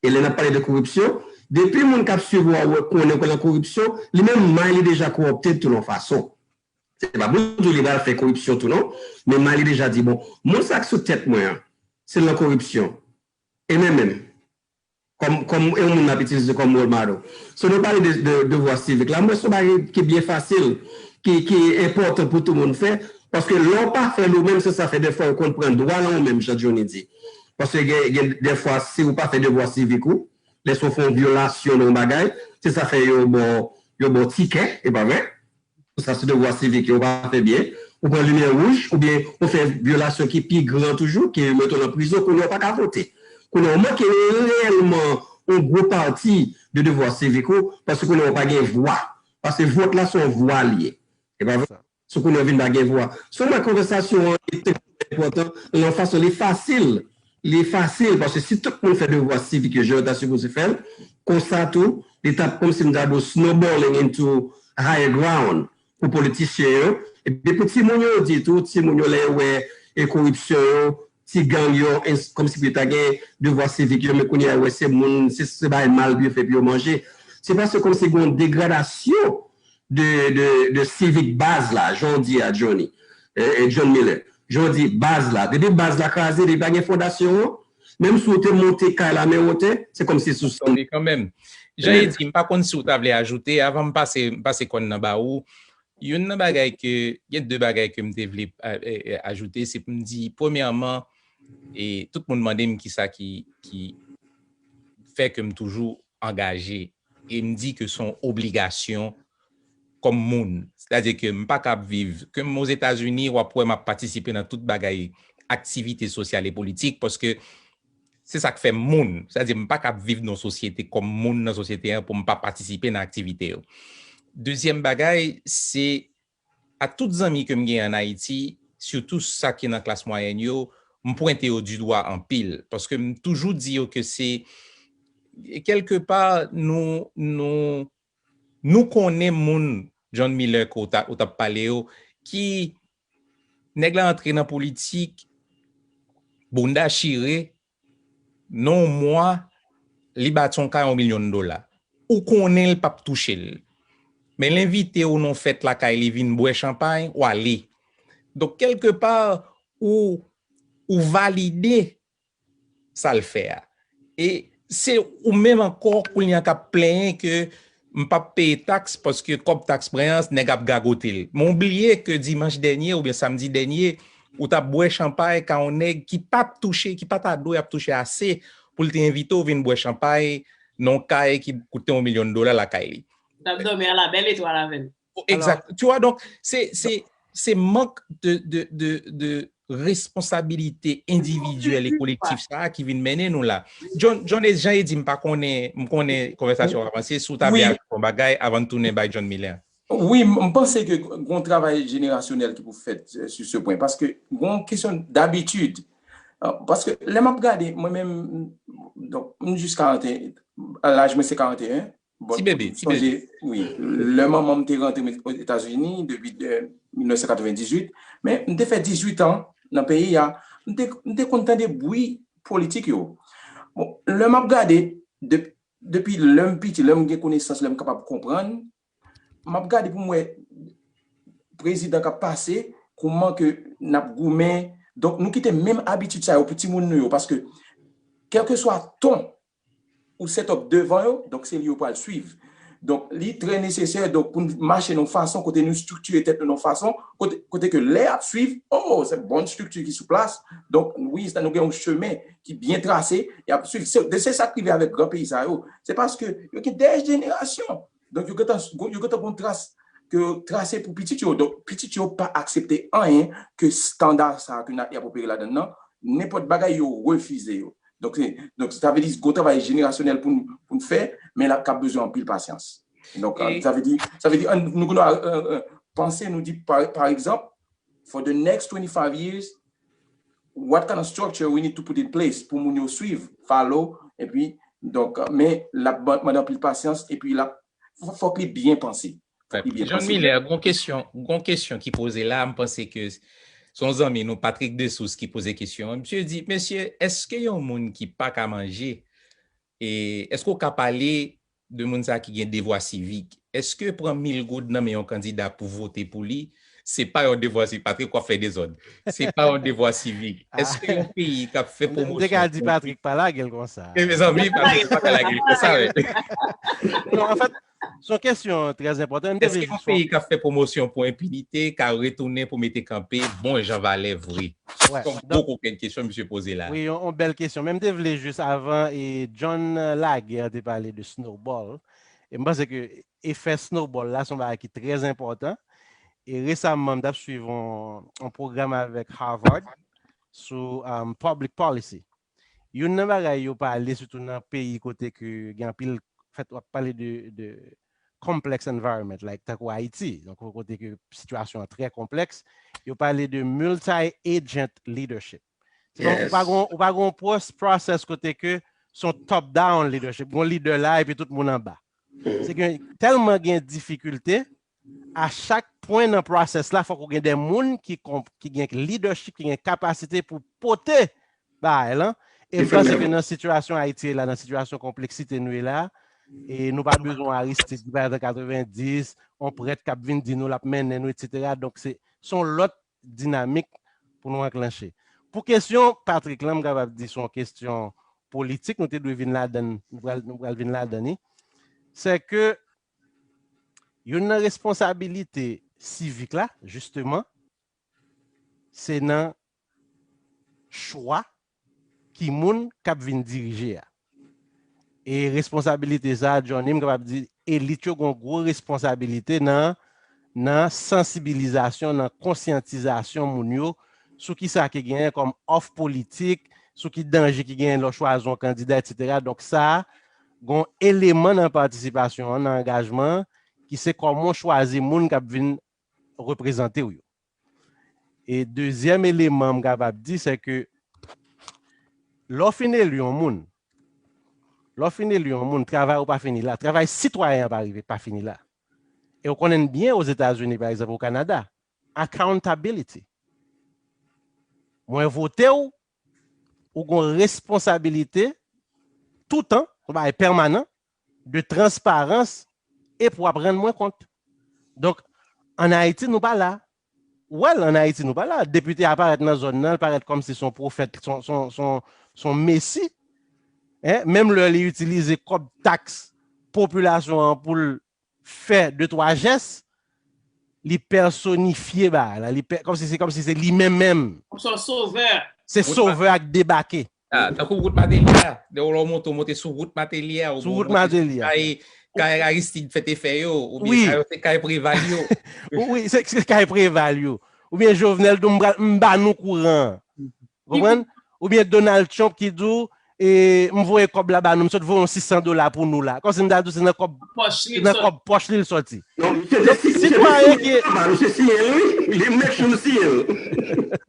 E lè n ap pale de koripsyon, depi moun k ap swiv ou a konnen ou nan koripsyon, li menm may li deja corrupted tou nan yon fason. Se pa pou di w li pral fè koripsyon tou non, men may li deja di, bon, moun sa k sou tèt mwen an, se l nan koripsyon. E men menm, kòm, kòm yon moun m ap itilize kòm role model. So, nou pale de, de devwa sivik la, m wè se yon bagay ki byen fasil, ki, ki enpòtan pou tout moun fè, paske lè w pa fè l ou menm, se sa fè dèfwa yo konn pran dwa nan ou menm, jan Johnny di. Paske gen, gen dèfwa, si ou pa fè devwa sivik ou, lè se w fè yon vyolasyon nan yon bagay, se sa fè yo ba w, yo ba w tikè, e pa vre? Sa se devwa sivik yo, ou pa fè byen, ou pran limyè wouj, oubyen ou fè vyolasyon ki pi gran toujou, ke yo mete w nan prizon, kounye a ou pa ka vote. Kounye a ou manke reyèlman yon gwo pati de devwa sivik ou, paske kounye a ou pa gen vwa. Paske vòt la se yon vwa li ye. E pa vre? So kounye a ou vin pa gen vwa. So mwen konvèsasyon an li trè enpòtan, nan yon fason li fasil. Li fasil, paske si tout moun fè devwa sivik yo jan yo ta sipoze fè l, konsa tou, li t ap kòmsi m ta di w snowballing into higher ground pou politisyen yo. Epi pou timoun yo, yo di tou, timoun yo lè yo wè e koripsyon yo, ti gang yo, kòmsi pou yo ta gen devwa sivik yo, men kounye a yo wè se moun, se, se bagay mal pou yo fè pou yo manje. Se paske kòmsi gen yon degradasyon de, de, de sivik baz la, jan w di a, Johnny, e, e John Miller. Jan w di, baz la. Depi baz la kraze, depi pa gen fondasyon an, menm si w te monte kay la men wotè, se kòmsi sou sann. Kanmenm. Jan e di, m pa konn si w ta vle ajoute, avan m pase, m pase kòn nan ba ou, youn nan bagay ke, gen de bagay ke m te vle ajoute, se pou m di, premyèman, e tout moun mande m kisa ki, ki fè ke m toujou angaje e m di ke se yon obligasyon kòm moun. Sètadi ke m pa ka ap viv, ke m Ozetazini, w ap wè m ap patisipe nan tout bagay, aktivite sosyal e politik, paske se sa k fè m moun. Sètadi m pa ka ap viv nan yon sosyete kòm moun nan sosyete an pou m pa patisipe nan aktivite yo. Dezyèm bagay, se a tout zanmi ke m gen ann Ayiti, sitou sa ki nan klas mwayèn yo, m pwente yo di dwa anpil. Paske m toujou di yo ke se, kèlkepa, nou, nou, nou konnen moun John Miller ke w t ap pale yo, ki nèg la antre nan politik, bounda chire, nan yon mwa, li bati yon kay yon milyon dola. Ou konnen l p ap touche l. Men l envite w nan yon fèt lakay li vin bwè chanpay, w ale. Donk, kèlkepa, ou, ou valide sa l fè a. E se ou menm ankò kounye a k ap plenyen ke m p ap peye taks paske kòb taks mwen an, nèg ap gagote l. Men w bliye ke dimanch dènye oubyen samdi dènye, ou t ap bwè chanpay ka yon nèg ki pa t touche, ki pa ta dwe ap touche ase pou l te envite w vin bwè chanpay nan yon kay ki koute yon milyon dola lakay li. Ou t ap dòmi a la bèl etwal avè l. Exact. Tu vois, donc, c'est, c'est, c'est manque de, de, de, de responsabilité individuelle et collective sa a ki vin mennen nou la. John, John, e jan e di, m pa konnen, m konnen konvèsasyon an avanse, si w ta vle ajoute yon bagay avan n tounen bay John Miller. Wi, m panse ke gon travay jenerasyonèl ki pou fèt, euh, sur ce point. Paske gon kesyon dabitid. Euh, paske lè m ap gade, mwen menm, donk, m jis karant e en, laj mwen se karant e en. Bon, ti bebe, ti sonje, bebe. Wi, lè manman m te rantre Etazini depi de mil nèf san katrevendizuit, men m te fè dizuit an nan peyi a, m te, m te konn tande bri politik yo. Bon, lè m ap gade, de, depi lè m piti, lè m gen konesans, lè m kapab konprann, m ap gade pou m wè prezidan k ap pase, kouman ke n ap goumen. Donk, nou kite menm abitid sa yo pou timoun nou yo, paske kèlkeswa ton ou set up devan yo, donk se li yo pral swiv. Donk, li trè nesesè, donk, pou n mache nan yon fason kote nou estrikti tèt nou nan yon fason kote, kote ke lè y ap swiv, oh, se bon estrikti ki sou plas. Donk, wi, sa nou gen yon chemen ki byen trase, y ap swiv. Se, se sa k rive avèk gran peyi sa yo. Se paske yo gen dè jenerasyon. Donk, yo gentan, yo gentan gon tras ke yo trase pou pitit yo. Donk, pitit yo pa aksepte anyen ke estanda sa ke n a, y ap opere ladan l nan. Nenpòt bagay, yo refize yo. Donk, se, donk, sa vle di, gon travay jenerasyonèl pou n, pou n fè, men l ap, k ap bezwen anpil pasyans. Donk, e sa vle di, sa vle di, ann, nou, nou, euh, euh, panse, nou di, pa, pa egzanp, for the next twenty-five years, what kind of structure we need to put in place pou moun yo swiv, follow, epi, donk, men l ap ban-, mande anpil pasyans, epi l ap, fò-, fòk li byen panse. Fòk li byen John panse. Miller, gon kesyon, gon kesyon ki poze la, m panse ke se yon zanmi nou, Patrick Dessous, ki poze kesyon an. Misye di, mesye, èske yon moun ki pa ka manje, e èske w ka pale de moun sa ki gen devwa sivik? Èske pran mil goud nan men yon kandida pou vote pou li, se pa yon devwa sivik? Patrick, w ap fè dezòd. Se pa yon devwa sivik. Ah. Èske yon peyi k ap fè M te, m te ka di pwomosyon pou Patrick pa lage l konsa. E mezanmi, Patrick pa ka lage l konsa, wi. Non, anfèt, se yon kesyon trè enpòtan. M te vle Èske yon jis fè peyi k ap fè pwomosyon pou enpinite ka retounen pou mete kanpe bon jan valè vre? Wè, se yon donk, gwo kokenn kesyon misye poze la. Wi, yon, yon bèl kesyon. Men m te vle jis avan, e John Laguerre te pale de snowball. E m panse ke efè snowball la, se yon bagay ki trè enpòtan. E resaman, m t ap swiv yon, yon pwogram avèk Harvard sou, um, public policy. Youn nan bagay yo pale, sitou nan peyi kote ke gen anpil, fèt, w ap pale de, de complex environment, like, tankou Ayiti, donk, kote ke sitiyasyon an trè konplèks, yo pale de multi-agent leadership. Se donk, ou pa gon, ou pa gon pros-, process kote ke se yon top-down leadership, gon lidè la epi tout moun anba. Se ke tèlman gen difikilte, a chak pwen nan process la, fòk ou gen de moun ki konp-, ki gen leadership, ki gen kapasite pou pote bagay lan. E m panse ke nan sitiyasyon Ayiti ye la, nan sitiyasyon konpleksite nou ye la, e nou pa bezwen Aristide ki parèt an katrevenndis, yon prèt k ap vin di nou l ap mennen nou, etsetera. Donk, se, se yon lòt dinamik pou nou anklanche. Pou kesyon Patrick lan, m kapab di se yon kesyon politik, nou te dwe vin ladan, nou pral, nou pral vin ladan li. Se ke youn nan responsabilite sivik la, jisteman, se nan chwa ki moun k ap vin dirije a. E responsabilite sa a, Johnny, m kapab di, elit yo gen yon gwo responsabilite nan, nan sansibilizasyon, nan konsyantizasyon moun yo sou kisa ki genyen kòm òf politik, sou ki danje ki genyen lè w chwazi yon kandida, etsetera. Donk, sa a, gen yon eleman nan patisipasyon an, nan angajman an, ki se kòman w chwazi moun k ap vin reprezante w yo. E dezyèm eleman m kapab di, se ke lè w fin eli yon moun, lè w fin eli yon moun, travay ou pa fini la. Travay sitwayen an pa rive, pa fini la. E w konnen byen Ozetazini, pa egzanp, o Kanada, accountability. Mwen vote w, ou gon responsabilite toutan, yon bagay pèmanan, de transparans e pou w ap rann mwen kont. Donk, ann Ayiti, nou pa la. Well, ann Ayiti, nou pa la. Depite a parèt nan zòn nan, l parèt kòmsi se yon pwofèt, se yon, se yon, se yon, se yon mesi. Hein? Menm lè li itilize kòb taks popilasyon an pou l fè de twa jès, li pèsonifye bagay la. Li pè, kòmsi se, kòmsi se li menm menm. Kòmsi yon sovè. Se sovè ak debake. Ah, tankou wout Mateli a, lè w monte, w monte sou wout Mateli a, oubyen w monte sou kay, kay Aristide fè te fè yo, oubyen sa yo se kay Preval yo. Wi, se, se kay Preval yo. Oubyen Jovenel di w m pral, m ba nou kouran an. Konprann? Oubyen Donald Trump ki di w, e, m voye kòb la ba nou, m sot voye yon sis san dola pou nou la. Kòmsi m ta di w se nan kòb, se nan kòb pòch li l sòti. Non, misye te si, misye te siyen l, misye siyen l, wi. Li make sure l siyen l.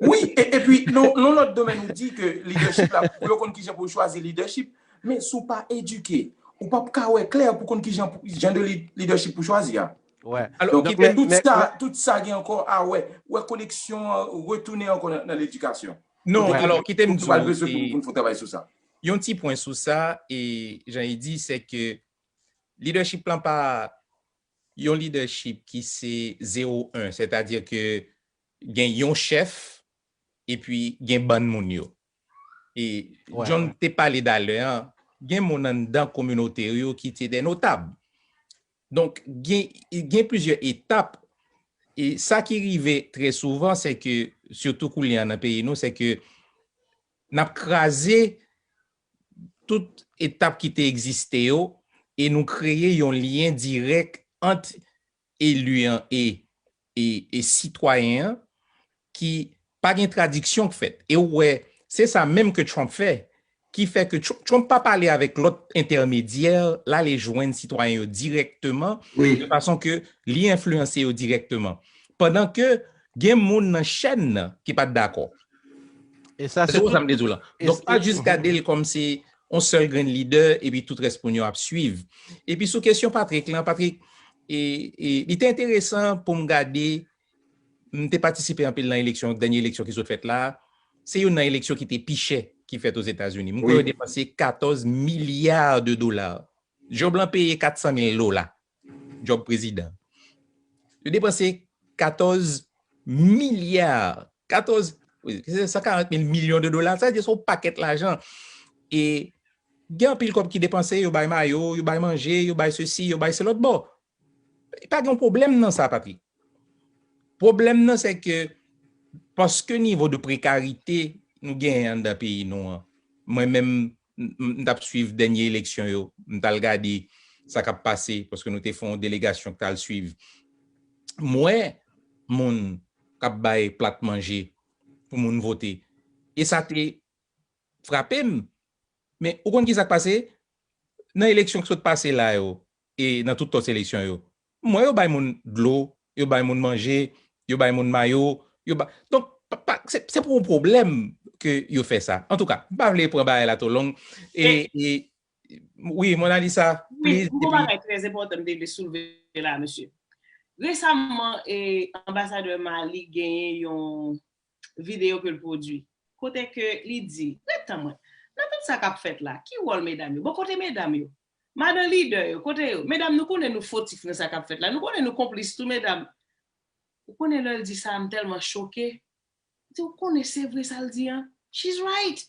Wi, e, epi, nan, nan lòt domèn, ou di ke leadership la, pou yo konn kijan pou yo chwazi leadership, men si w pa edike, ou p ap ka wè klè pou konn kijan, jan de leadership pou chwazi a. Donk, tout sa, tout sa gen ankò a wè, wè koneksyon an retounen ankò nan, nan ledikasyon. Non, alò, kite m di w, pou n fè yon travay sou sa. Yon ti pwen sou sa, e jan e di, se ke leadership lan pa yon leadership ki se zewo en, sètadi ke gen yon chèf, epi gen bann moun yo. E John te pale dalè an, gen moun anndan kominote yo ki te de notab. Donk, gen, gen plizyè etap. E sa ki rive trè souvan, se ke, sitou kounye a nan peyi nou, se ke n ap kraze tout etap ki te egziste yo e nou kreye yon lyen dirèk ant eli an e, e, e sitwayen an ki pa gen tradiksyon k fèt. E ou wè, se sa menm ke Trump fè, ki fè ke Tr-, Trump pa pale avèk lòt entèmedyè, l ale jwenn sitwayen yo dirèkteman, de fason ke li enfliyanse yo dirèkteman. Pandan ke gen moun nan chèn nan ki pa t dakò. E sa, se konsa m te di w lan. Donk, pa jis gade l kòm se yon sèl grenn lidè, epi tout rès moun yo ap swiv. Epi sou kesyon Patrick lan, Patrick, e, e, li te enteresan pou m gade, m te patisipe anpil nan eleksyon, dènye eleksyon ki sot fèt la, se youn nan eleksyon ki te pi chè ki fèt Ozetazini. M kwè yo depanse katòz milya de dola. Job lan peye kat san mil dola. Job prezidan. Yo depanse katòz milya, katòz, wi, se san karant mil milyon de dola, sa vle di se yon pakèt lajan. E gen anpil kòb ki depanse, yo bay mayo, yo bay manje, yo bay sesi, yo bay se lòt bò. Pa gen yon pwoblèm nan sa, Patrick. Pwoblèm nan, se ke paske nivo de prekarite nou genyen anndan peyi nou an, mwen menm, m, m, m t ap swiv dènye eleksyon yo, m t al gade sa k ap pase, paske nou te fè yon delegasyon k t al swiv. M wè moun k ap bay plat manje pou moun vote. E sa te frape m. Men, ou konn ki sa k pase? Nan eleksyon k sot pase la yo, e nan tout lòt eleksyon yo, m wè yo bay moun dlo, yo bay moun manje, yo bay moun mayo, yo ba-, donk, pa, pa, se, se pou yon pwoblèm ke yo fè sa. Antouka, m pa vle pran bagay la twò long. E, e, wi, Mona Lisa, wi, please, m gon bagay trè enpòtan m te vle soulve la, mesye. Resaman, e, anbasadè Mali genyen yon videyo ke l pwodui, kote ke li di, ret tan mwen, nan tout sa k ap fèt la, ki wòl medam yo? Bon, kote medam yo? Madan lidè yo, kote yo? Medam, nou konnen nou fotif nan sa k ap fèt la. Nou konnen nou konplis tou, medam. Ou konnen lè l di sa, m tèlman choke. M di, ou konnen se vre sa l di an? She's right.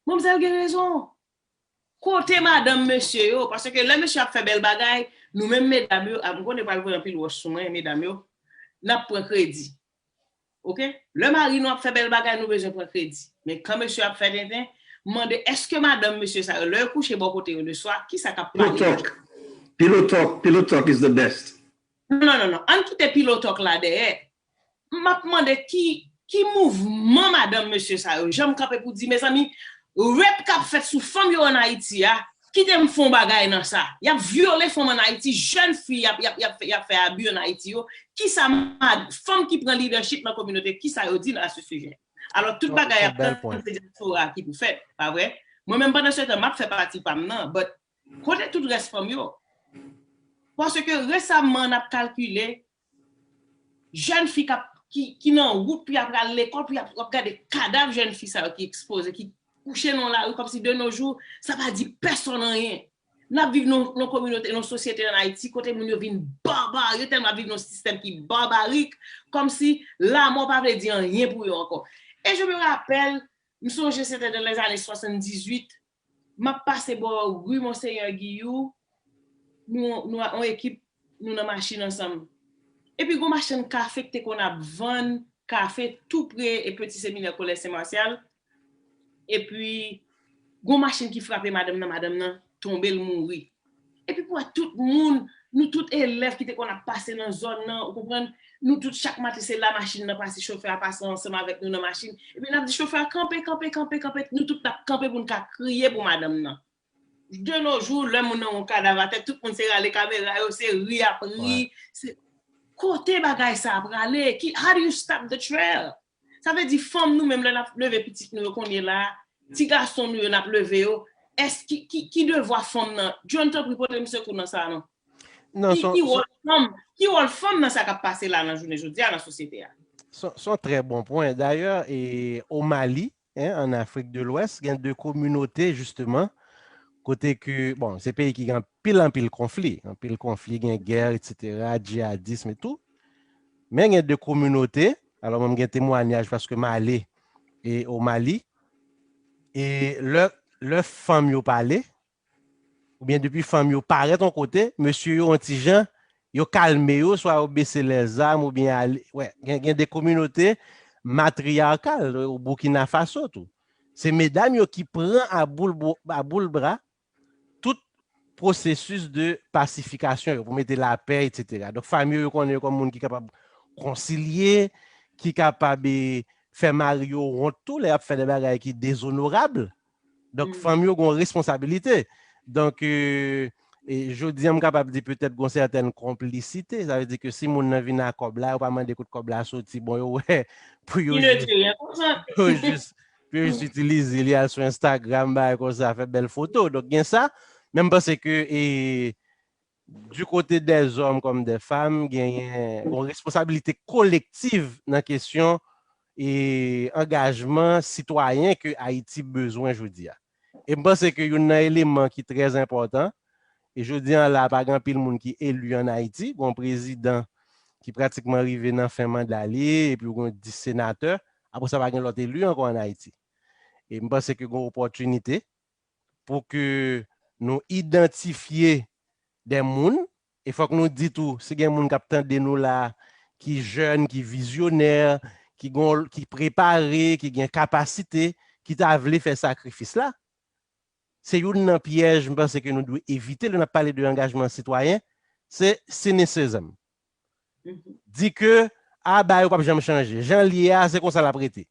Manmzèl gen rezon. Kote madanm mesye yo? Paske lè mesye ap fè bèl bagay, nou menm medam yo, a, m konnen pral voye anpil wòch sou mwen, medam yo, n ap pran kredi. Oke? Lè mari nou ap fè bèl bagay, nou bezwen pran kredi. Men kan mesye ap fè tenten, m mande, èske madanm mesye sa yo, lè yo kouche bò kote yo le swa, ki sa k ap pale? Pillow talk. Pillow talk, pillow talk is the best. Non, non, non, non. Ann kite pillow talk la dèyè. M ap mande ki, ki mouvman madanm mesye sa yo, jan m kanpe pou di, mezanmi, rep k ap fèt sou fanm yo ann Ayiti a, kite m fè yon bagay nan sa. Y ap vyole fanm ann Ayiti, jèn fi, y ap, y ap, y ap fè, y ap fè abi ann Ayiti yo. Kisa mad-, fanm ki pran lidèchip nan kominote, kisa yo di nan a se sijè? Alò, tout bagay ap tann, se dyaspora ki pou fèt, pa vre? Mwen menm, pandan se tan, m ap fè pati pa m nan, but kote tout rès fanm yo? Paske resaman n ap kalkile, jèn fi k ap, ki, ki nan wout pou y ap al lekòl, pou y ap, ap gade kadav jèn fi sa yo ki ekspoze, ki kouche nan lari, kòmsi de nos jours, sa pa di pèsonn anyen. N ap viv nan yon kominote, nan yon sosyete ann Ayiti, kote moun yo vin baba, yo tèlman ap viv nan yon sistèm ki babarik, kòmsi lamò pa vle di anyen pou yo ankò. E je me rappelle, m sonje se te dans les années soixante-dix-huit, m ap pase bò ri Monseyè Giyou, nou, nou, yon ekip, nou nan machin ansanm. Epi gon machann kafe ki te konn ap vann kafe tou pre e Peti Seminè Kolèj Sen Masyal. Epi gon machin ki frape madanm nan, madanm nan tonbe, l mouri. Epi pou wè tout moun, nou tout elèv ki te konn ap pase nan zòn nan, ou konprann, nou tout chak maten se la machin nan pase, chofè a pase ansanm avèk nou nan machin. Epi n ap di chofè a kanpe, kanpe, kanpe, kanpe, nou tout n ap kanpe pou n ka kriye pou madanm nan. De nos jours, lè moun nan yon kadav atè, tout moun se rale kamera yo, se ri ap ri. Se kote bagay sa ap rale? Ki, how do you stop the trail? Sa vle di fanm nou menm lè n ap leve pitit nou yo kounye la, ti gason nou yo n ap leve yo, èske ki, ki, ki devwa fanm nan? John, tanpri pote m sekou nan sa non. Ki, ki wòl fanm, ki wòl fanm nan sa k ap pase la nan jounen jodi a nan sosyete a? Se yon trè bon pwen. Dayè, e, o Mali, en, an Afrik de Lwès, gen de kominote, jisteman, kote ke, bon, se peyi ki gen anpil, anpil konfli, anpil konfli, gen gè, etsetera, djihadism e tou. Men gen de kominote, alò mwen m gen temwanyaj paske m ale e o Mali, e lè, lè fanm yo pale, oubyen depi fanm yo parèt yon kote, mesye yo yon ti jan, yo kalme yo, swa yo bese lèzam oubyen ale, wè, gen, gen de kominote matriyakal o Burkina Faso tou. Se medam yo ki pran a boul, a boul bra tout pwosesis de pasifikasyon yo, pou mete lapè, etsetera. Donk, fanm yo, yo konnen yo kòm moun ki kapab konsilye, ki kapab, e, fè mari yo wont tou lè y ap fè de bagay ki dezonorab. Donk, fanm yo gen yon responsabilite. Donk, e, e, jodi a, m kapab di petèt gen yon sètèn konplisite. Sa vle di ke si moun nan vin ak kòb la, yo pa mande kote kòb la soti, bon, yo wè pou yo jis, pou yo jis pou yo jis itilize li al sou Instagram, bagay konsa, fè bèl foto. Donk, gen sa. Men m panse ke, e, du côté des hommes comme des femmes, genyen yon responsabilite kolektiv nan kesyon e angajman sitwayen ke Ayiti bezwen jodi a. E m panse ke youn nan eleman ki trè enpòtan, e jodi a la, pa gen anpil moun ki eli ann Ayiti, gen yon prezidan ki pratikman rive nan fen manda li, epi w gen dis senatè, apre sa pa gen lòt eli ankò ann Ayiti. E m panse ke gen opòtinite pou ke nou idantifye de moun, e fòk nou di tou, si gen moun k ap tande nou la, ki jèn, ki vizyonè, ki gon, ki prepare, ki gen kapasite, ki ta vle fè sakrifis la, se youn nan pyèj m panse ke nou dwe evite lè n ap pale de angajman sitwayen, se cynicism. Di ke, a, bagay yo p ap janm chanje. Jan l ye a, se konsa l ap rete.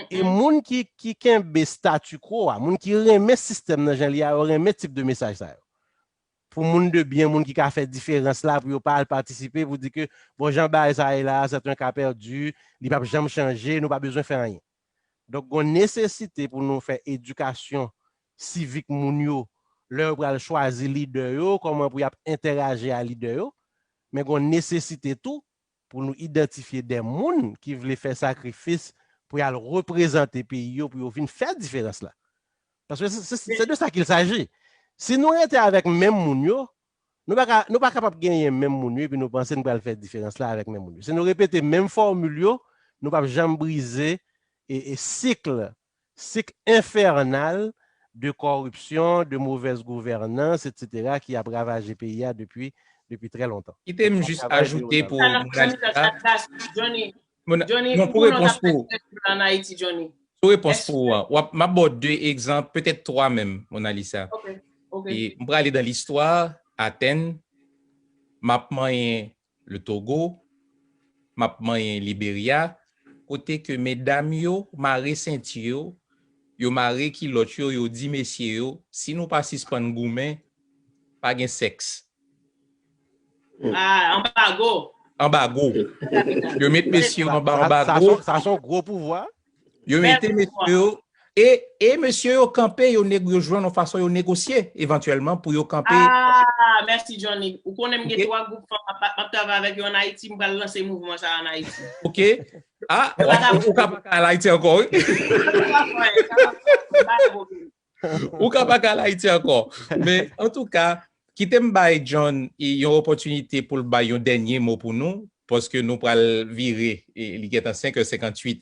E moun ki, ki kenbe statu quo a, moun ki renmen sistèm nan jan l ye a, yo renmen tip de mesaj sa yo. Pou moun de byen, moun ki ka fè diferans la, pou yo pa al patisipe, pou di ke, bon, jan bagay sa ye la, c'est un cas perdu, li p ap janm chanje, nou pa bezwen fè anyen. Donk, gon nesesite pou nou fè edikasyon sivik moun yo, lè yo pral chwazi lidè yo, kòman pou y ap entèraji a lidè yo, men gon nesesite tou pou nou idantifye de moun ki vle fè sakrifis pou y al reprezante peyi yo, pou yo vin fè diferans la. Paske se, se, se de sa qu'il s'agit. Si nou rete avèk menm moun yo, nou pa ka, nou pa kapab genyen menm moun yo epi nou panse nou pral fè diferans la avèk menm moun yo. Si nou repete menm fòmil yo, nou p ap janm brize e, e sik, sik enfènal de kòripsyon, de movèz gouvènans, etsetera, ki ap ravaje peyi a depi, depi trè lontan. Kite m jis ajoute pou Mona Lisa. Johnny, pou repons pou ou. Sou repons pou ou an, w ap, m ap ba w de egzanp, petèt twa menm, Mona Lisa. E m prale dan listwa, Atèn, m ap manyen le Togo, m ap manyen Liberya, kote ke medam yo mare senti yo, yo mare kilòt yo, yo di mesye yo, si nou pa sispann goumen, pa gen sèks. Ah, anbago. Anbago. Yo met mesye yo anba anbago. Sa se yon gwo pouvwa. Yo mete mesye yo E, e mesye yo kanpe, yo, neg, yo jwenn yon fason yo negosye evantyèlman pou yo kanpe. Ah, mèsi Johnny. Ou konnen m gen twa gwoup fanm m ap travay avèk yo an Ayiti, m pral lanse mouvman sa an Ayiti. Ok. Ah, ou ka pa ka al Ayiti ankò, wi. Ou ka pa ka al Ayiti ankò. Men antouka, kite m bay John yon opòtinite pou l bay yon dènye mo pou nou, paske nou pral vire, li gentan senk è senkantuit,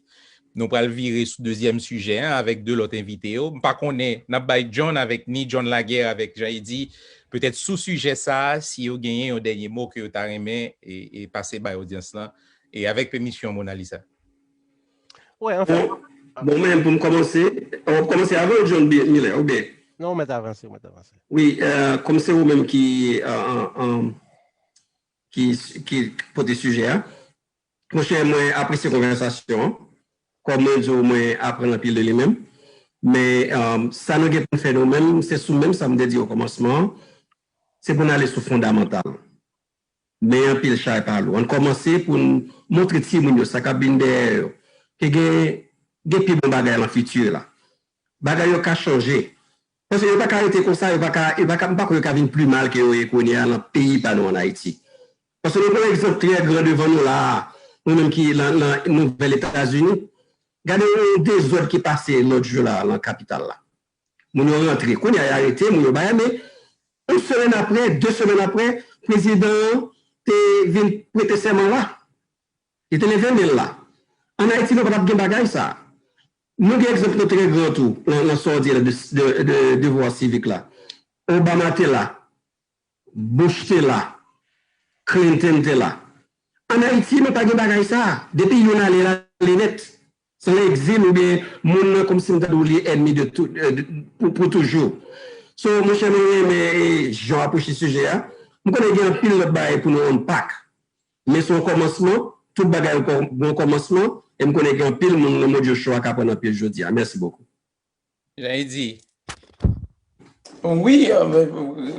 nou pral vire sou dezyèm sijè an avèk de lòt envite yo. M pa konnen, n ap bay John avèk ni John Laguerre avèk Jean Eddy, petèt sou sijè sa a, si yo genyen yon dènye mo ke yo ta renmen e, e pase bay odyans lan, e avèk pèmisyon Mona Lisa. Wè, anfèt. Bon, men pou m kòmanse, w ap kòmanse avan John Miller, oubyen? Non, ou mèt avanse, ou mèt avanse. Wi, kòm se ou menm ki, ki, ki pote sijè a, monchè, mwen apresye konvèsasyon an. Kòm mwen di w, mwen aprann anpil de li menm. Men sa nou gen pou n fè nou menm, se sou menm sa m te di o kòmansman an, se pou n ale sou fondamantal. Men anpil chay pa lou. Ann kòmanse pou n montre timoun yo sa k ap vin dèyè yo, ke gen, gen pi bon bagay lan fiti la. Bagay yo ka chanje. Paske yo pa ka rete konsa, yo pa ka, yo pa ka, m pa kwè yo ka vin pi mal ke yo ye kounye a lan peyi pa nou an Ayiti. Paske nou pran egzanp trè gran devan nou la a, nou menm ki lan, lan Nouvèl Etazini. Gade yon dezòd ki pase lòt jou la a lan kapital la. Moun yo rantre. Kounye a, y arete, moun yo bagay, men yon semèn apre, de semèn apre, prezidan an te vin prete sèman la. Li te leve men l la. Ann Ayiti, nou pa t ap gen bagay sa. Nou gen egzanp nou trè gran tou, lan, lan sa w di la de, de, de devwa sivik la. Obama te la, Bush te la, Clinton te la. Ann Ayiti, nou pa gen bagay sa. Depi youn ale, l ale nèt. San egzil oubyen moun nan kòmsi m ta di w li ènmi de tou, pou, pou toujou. So, monchè, mwen renmen jan w apwoche sijè a. M konnen gen anpil lòt bagay pou nou unpack. Men se yon kòmansman, tout bagay gen yon kòmansman, e m konnen gen anpil moun nan Modyo Show a k aprann anpil jodi a. Mèsi bokou. Jan e di. Wi,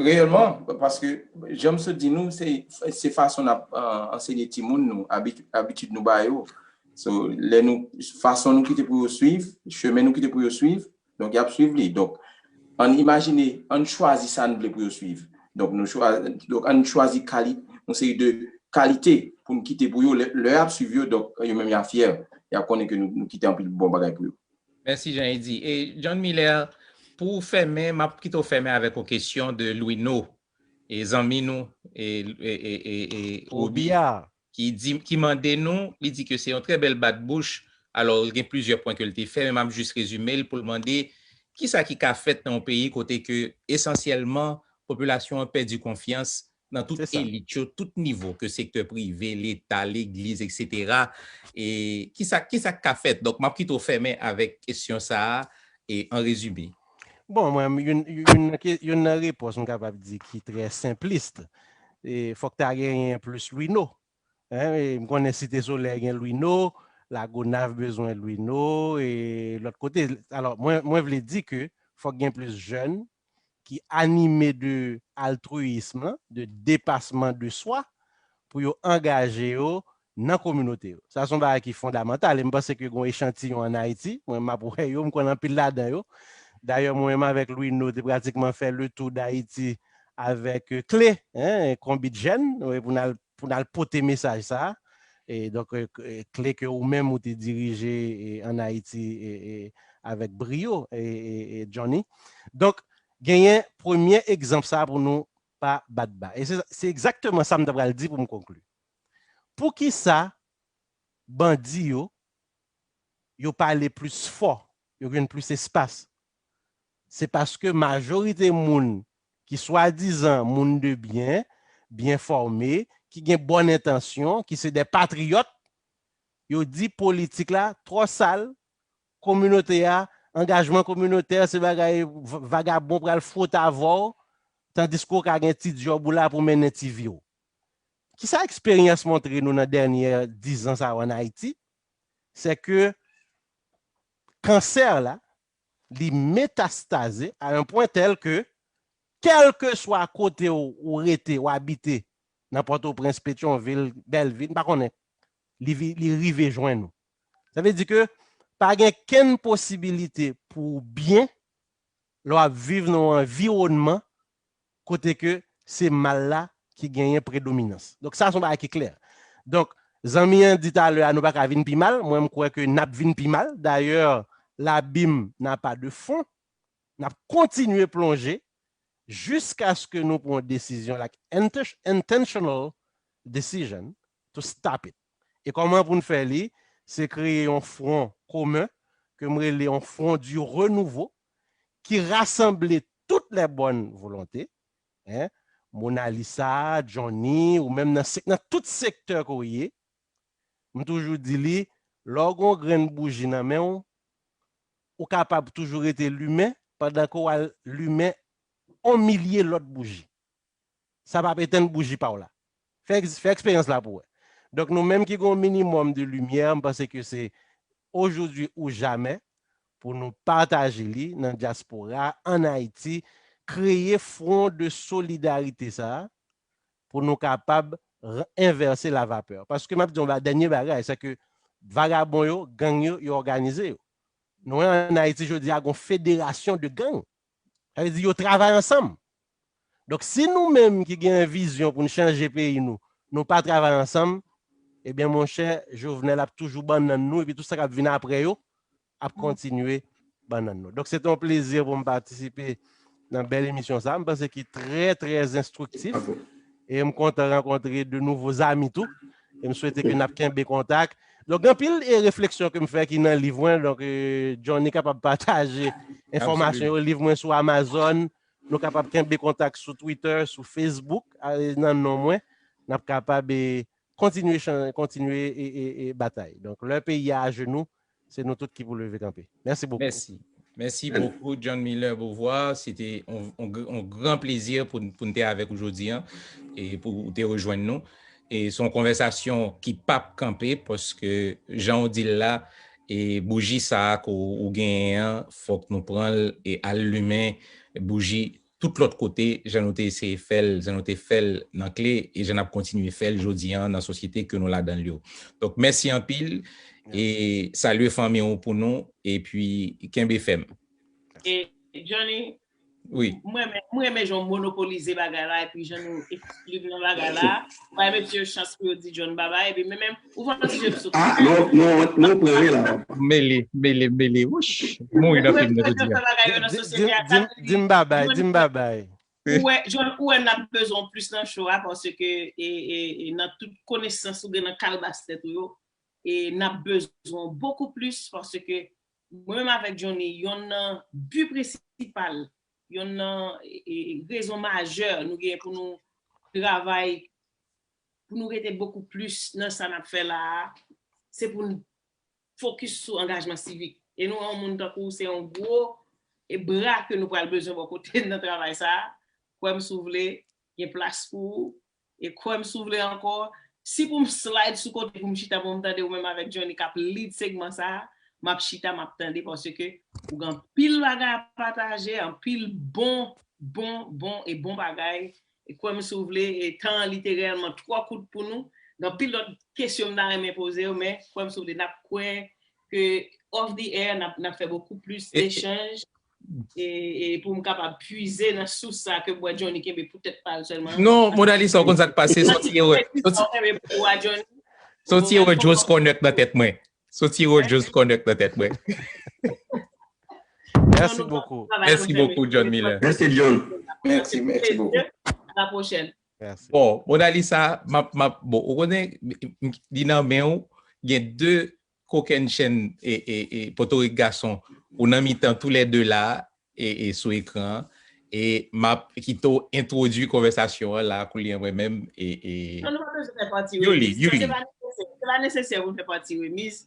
reyèlman, paske jan m sot di nou, se, se fason n ap ansenye timoun nou, abitid nou ba yo. So, lè nou, fason nou kite pou yo swiv, chemen nou kite pou yo swiv, donk y ap swiv li. Donk, ann imajine, ann chwazi sa n vle pou yo swiv. Donk, nou chwazi, donk, ann chwazi kali, yon seri de kalite pou n kite pou yo. Lè, lè y ap swiv yo, donk, yo menm y a fyè. Y ap konnen ke nou, nou kite anpil bon bagay pou yo. Mèsi, Jan Edi. E John Miller, pou w fèmen, m ap kite w fèmen avèk yon kesyon de Louino, e zanmi nou, e, e, e, e, e Roby, Robiya. ki di, ki mande nou, li di ke se yon trè bèl bat bouch, alò, gen plizyè pwen ke l te fè, men m ap jis rezime l pou l mande, kisa ki ka fèt nan yon peyi kote ke, esansyèlman, popilasyon an pèdi konfyans nan tout Se sa. Elit yo, tout nivo, ke sektè prive, Leta, legliz, etsetera. E kisa, kisa k ka fèt? Donk, m ap kite w fèmen avèk kesyon sa a, e an rezime. Bon, mwen, youn, youn, nan ke- youn nan repons m kapab di ki trè senplis, e fòk ta genyen plis Louino. Hein, e m konnen Site Solèy gen Louino, Lagonav bezwen Louino, e lòt kote. Alò, mwen, mwen vle di ke fòk gen plis jèn ki anime de altruisme, de depasman de swa, pou yo angaje yo nan kominote yo. Sa se yon bagay ki fondamantal, e m panse ke gen yon echantiyon ann Ayiti, mwen m ap wè yo, m konn anpil ladan yo. Dayè, mwen menm avèk Louino te pratikman fè le tour d'Haïti avèk, euh, Kle, hein, Konbit Jèn, wi, pou n al, pou n al pote mesaj sa a. E donk, euh, k- euh, Kle ke ou menm ou te dirije, e, ann Ayiti, e, e, avèk briyo, e, e, e Johnny. Donk, genyen premye egzanp sa a pou nou pa bat ba. E se, se egzakteman sa m ta pral di pou m konkli. Poukisa bandi yo, yo pale plis fò, yo jwenn plis espas? Se paske majorite moun ki swadizan moun de byen, byen fòme, ki gen bòn entansyon, ki se de patriyòt, yo di politik la twò sal, kominote a, angajman kominotè, se bagay v- vagabon pral fwote avè w, tandiske w ka gen ti djòb ou la pou mennen ti vi w. Kisa eksperyans montre nou nan dènye dizan sa yo ann Ayiti? Se ke kansè la, li metastaze a yon pwen tèl ke, kèlkeswa kote w, ou rete, w abite, nan Pòtoprens, Petyonvil, Bèlvi, m pa konnen, li, vi- li rive jwenn ou. Sa vle di ke pa gen kenn posibilite pou ou byen lè w ap viv nan yon anviwònman kote ke se mal la ki genyen predominans. Donk, sa se yon bagay ki klè. Donk, zanmi an di talè a, nou pa ka vin pi mal. Mwen, m kwè ke n ap vin pi mal. Dayè, labim n'a pas de fond. N ap kontinye plonje jiskaske nou pran yon desizyon, like, inten- intentional decision to stop it. E kòman pou n fè li? Se kreye yon fwon komen ke m rele yon front du renouveau ki rasanble toutes les bonnes volontés, hein, Mona Lisa, Johnny, ou menm nan, sek- nan tout sektè ke w ye, m toujou di li, lè w gen yon grenn bouji nan men w, ou kapab toujou rete limen pandan ke w al limen yon milye lòt bouji. Sa p ap etenn bouji pa w la. Fè, fè eksperyans la pou w wè. Donk, nou menm ki gen yon minimòm de limyè, m panse ke se aujourd'hui ou jamais pou nou pataje li nan dyaspora, an Ayiti, kreye fwon de solidarite sa a, pou nou kapab envèse lavapè. Paske m ap di yon dènye bagay, se ke vagabon yo, gang yo, yo òganize yo. Nou wè an Ayiti jodi a, gen yon federasyon de gang. Sa vle di yo travay ansanm. Donk, si nou menm ki gen vizyon pou n chanje peyi nou, nou pa travay ansanm, ebyen, monchè, Jovenel ap toujou bannann nou, epi tout sa k ap vin apre yo ap kontinye bannann nou. Donk, se te yon plezi pou m patisipe nan bèl emisyon sa a. M panse ki trè, trè enstriktif. E m kontan rankontre de nouvo zami tou. E m swete ke n ap kenbe kontak. Donk, gen anpil e refleksyon ke m fè ki nan liv mwen. Donk, e, Johnny kapab pataje enfòmasyon yo, liv mwen sou Amazon. Nou kapab kenbe kontak sou Twitter, sou Facebook, a, e, nan non mwen. N ap kapab e, kontinye, chan- kontinye e, e, e batay. Donk, lè peyi a ajenou, se nou tout ki pou leve kanpe. Mèsi bokou. Mèsi. Mèsi bokou, John Miller Beauvoir. Se te yon, yon gr- yon gran plezi pou, pou n te avèk ou jodi a e pou ou te rejwenn nou. E se yon konvèsasyon ki p ap kanpe, paske jan w di l la, e bouji sa a ke w genyen an, fòk nou pran l e al limen bouji tout lòt kote, jan nou te eseye fè l, jan nou te fè l nan kle, e jan n ap kontinye fè l jodi a nan sosyete ke nou ladan l yo. Donk, mèsi anpil, e salye fanmi w pou nou, epi kenbe fèm. E, Johnny, wi, m renmen, m renmen jan w monopolize bagay la, epi jan nou ekskli m nan bagay la. M pa mete yo chans pou yo di John babay, epi men menm, ou fè yon ti jèm sou. Ah, non, non, non, pran wi la. Mele, mele, mele. Wouch, mouri nan fim nan jodi a. Di m babay, di m babay. Ou wè, John, ou wè n ap bezwen w plis nan show a, paske e, e, e nan tout konesans ou gen nan kalbas tèt ou yo, e n ap bezwen w bokou plis, paske mwen menm avèk Johnny, yonn nan bi prensipal, yonn nan e, e, rezon majè nou gen pou nou travay, pou nou rete bokou plis nan sa n ap fè la a, se pou n fokis sou angajman sivik. E nou wè yon moun tankou w, se yon gwo e bra ke nou pral bezwen bò kote n nan travay sa a. Kwè m si w vle, gen plas pou ou. E kwè m si w vle ankò, si pou m slide sou kote pou m chita pou m tande ou menm avèk Johnny k ap lead segman sa a, m ap chita, m ap tande, paske ou gen anpil bagay a pataje, anpil bon, bon, bon e bon bagay. E kwè m si w vle, e tan an li te reyèlman twò kout pou nou. Gen anpil lòt kesyon m ta renmen poze yo, men kwè m si w vle, n ap kwè ke off the air, n ap, n ap fè bokou plis echanj. E, e pou m kapab pwize nan sous sa ke m wè Johnny kenbe pou tèt pa l sèlman. Non, Mona Lisa, ou konn sa k pase, se yon ti erè. Se yon ti erè Jones Connect nan tèt mwen. Se yon ti erè Jones Connect nan tèt mwen. Mèsi bokou. Mèsi bokou, John Miller. Mèsi, John. Mèsi, mèsi bokou. A la pwochèn. Bon, Mona Lisa, m ap, m ap, bon, ou konnen, li nan men w, gen de kokennchenn e, e, e Potorik gason, ou nan mitan toulède la, e, e sou ekran an, e m ap kite w entwodui konvèsasyon an la, kounye a mwen menm, e, e. Non, nou pa bezwen fè pati remiz. Yuli, Yuli. Se pa nesesè, se pa nesesè pou n fè pati remiz,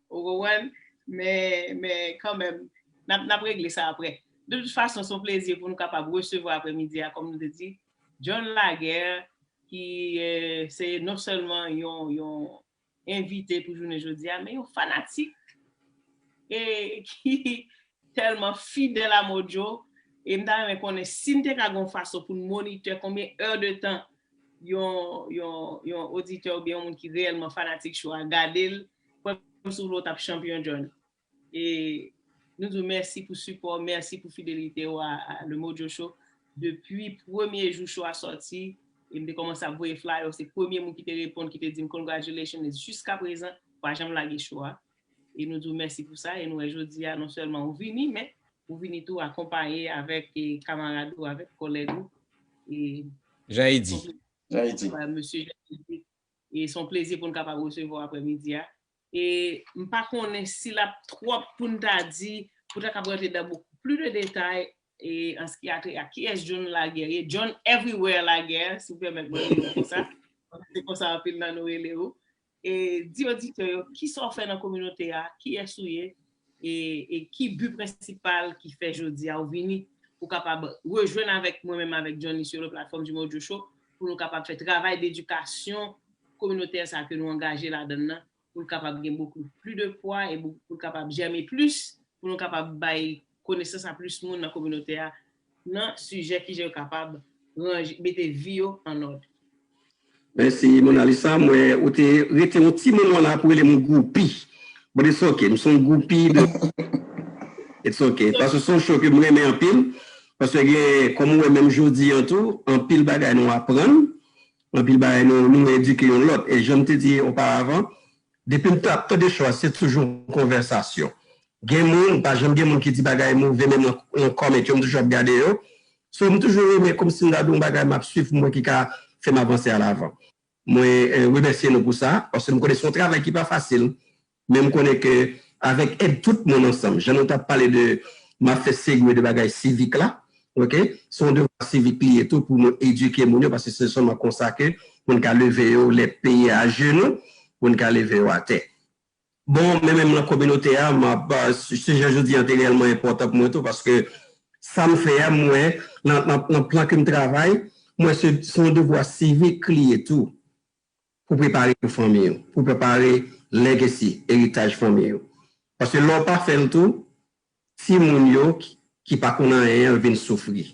ou konprann? Men, men kanmenm, n ap, n ap regle sa apre. De tout fason, se yon plezi pou nou kapab resevwa aprèmidi a, kòm nou te di, John Laguerre, ki, eh, se non sèlman yon, yon envite pou jounen jodi a, men yon fanatik, e ki tèlman fidèl a Modjo. E m ta renmen konnen si n te ka gen yon fason pou n monitè konbyen è de tan yon, yon, yon oditè oubyen yon moun ki reyèlman fanatik show a gade l, kwè m si w vle w t ap chanpyon, John. E Nou di w mèsi pou sipò, mèsi pou fidelite w a, a Le Mojo Show. Depi premye jou show a sòti, e m te kòmanse ap voye flyer, w se premye moun ki te reponn, ki te di m congratulations, e jiska prezan, w pa janm lage show a. E nou di w mèsi pou sa, e nou wè jodi a, non sèlman ou vini, men ou vini tou akonpaye avèk, e, kamarad ou, avèk kòlèg ou. E Jean Eddy. Jean Eddy. Mesye Jean Eddy. E se yon plezi pou n kapab resevwa w aprèmidi a. E m pa konnen si l ap twòp pou n ta di, pou ta kab rantre dan beaucoup plus de détails, e an ce qui a trait à kiyès John Laguerre ye, John Everywhere Laguerre, si w pèmèt mwen rele w konsa. Se konsa anpil nan nou rele w. E di oditè yo, kisa w fè nan kominote a, kiyès ou ye, e, e ki bi prensipal ki fè jodi a ou vini, pou kapab rejwenn avèk mwen menm avèk Johnny sur le plateforme du Mojo Show, pou nou kapab fè travay dedikasyon kominotè sa ke nou angaje ladan l nan, pou l kapab gen beaucoup plus de poids e pou l kapab jèmen plis, pou nou kapab bay konesans a plis moun nan kominote a, nan sijè kijan yo kapab ranje, mete vi yo an òd. Mèsi, Monalisa. M wè ou te rete yon ti moman la pou rele m gwoupi. But it's ok, m se yon gwoupi de... It's ok. Paske se yon show ke m renmen anpil. Paske gen, kòm ou wè menm jodi an tou, anpil bagay nou aprann, anpil bagay nou, nou edike yon lòt. E jan m te di oparavan, depi m t ap tande show a, se toujou yon konvèsasyon. Gen moun, pa janm gen moun ki di bagay move, menm nan, nan comment yo, m toujou ap gade yo. So, m toujou renmen kòmsi m ta di yon bagay m ap swiv pou mwen ki ka fè m avanse alavan. Mwen eh, remèsye nou pou sa, paske m konnen se yon travay ki pa fasil, men m konnen ke avèk èd tout moun ansanm, jan nou t ap pale de, m ap fè segue de bagay sivik la, ok? Se yon devwa sivik li ye tou pou nou edike moun yo, paske se sèlman konsa ke pou n ka leve yo, lè peyi a ajenou, pou n ka leve yo atè. Bon, men menm nan kominote a, m ap, sijè jodi an te reyèlman enpòtan pou mwen tou, paske sa m fè a, m wè, nan, nan, nan plan ke m travay, m wè se, se yon devwa sivik li ye tou, pou prepare pou fanmi yo, pou prepare legacy, eritaj fanmi yo. Paske lè w pa fè l tou, timoun yo ki, ki pa konn anyen an vin soufri.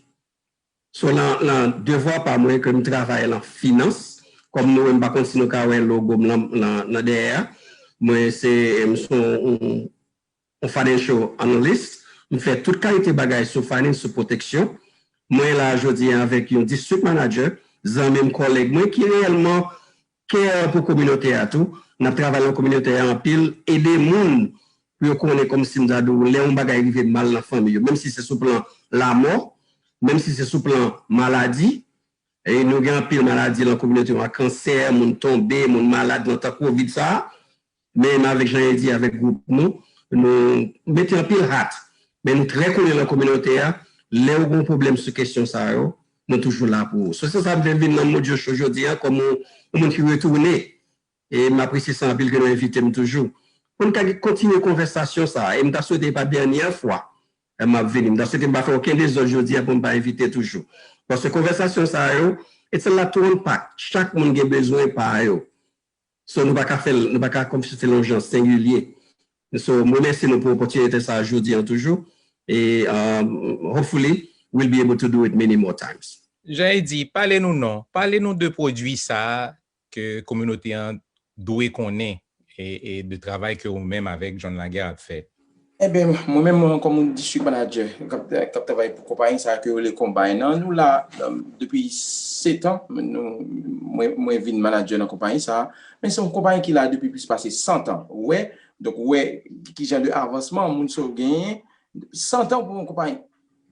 So, nan, nan devwa pa mwen ke m travay lan finans, kòm nou wè m pa konn si nou ka wè logo m lan, lan, nan dèyè a, mwen se, m se yon, yon, yon financial analyst, m fè tout kalite bagay sou finance, sou pwoteksyon. Mwen la jodi a avèk yon district manager, zanmi m, kòlèg mwen ki reyèlman care pou kominote a tou. N ap travay lan kominote a anpil, ede moun pou yo konnen kòmsi m ta di w, lè yon bagay rive mal nan fanmi yo, menm si se sou plan lamò, menm si se sou plan maladi. E nou gen anpil maladi lan kominote yo, kansè, moun tonbe, moun malad lan tan kovid sa a. Men m avèk Jean Eddy, avèk gwoup nou, nou mete anpil hat. Men nou trè konnen lan kominote a, lè w gen yon pwoblèm sou kesyon sa yo, nou toujou la pou ou. So, se sa m fè m vin nan Mojo Show jodi a, kòm yon, yon moun ki retounen. E m apresye sa anpil ke nou envite m toujou. Pou n ka kontinye konvèsasyon sa a. E m ta swete e pa dènyè fwa m ap vini. M ta swete m pa fè okenn dezòd jodi a pou m pa envite toujou. Paske konvèsasyon sa yo, it's a lot to unpack. Chak moun gen bezwen pa yo. So, nou pa ka fè l, nou pa ka kòmsi fè l yon jan sengilye. So, m remèsye nou pou opòtinite sa a jodi an toujou. E um, hopefully, we'll be able to do it many more times. Jean Eddy, pale nou non. Pale nou de pwodui sa a ke kominote an dwe konnen e, e de travay ke ou menm avèk John Laguerre ap fè. Ebyen, mwen menm, mwen, kòm yon district manager k ap, k ap travay pou konpayi sa a ke yo rele Combine lan, nou la um, depi sèt an, nou, mwen, mwen vin manager nan konpayi sa a, men se yon konpayi ki la depi plis pase san tan. Ou wè, donk, ou wè ki jan de avansman moun sa yo genyen, san tan pou yon konpayi.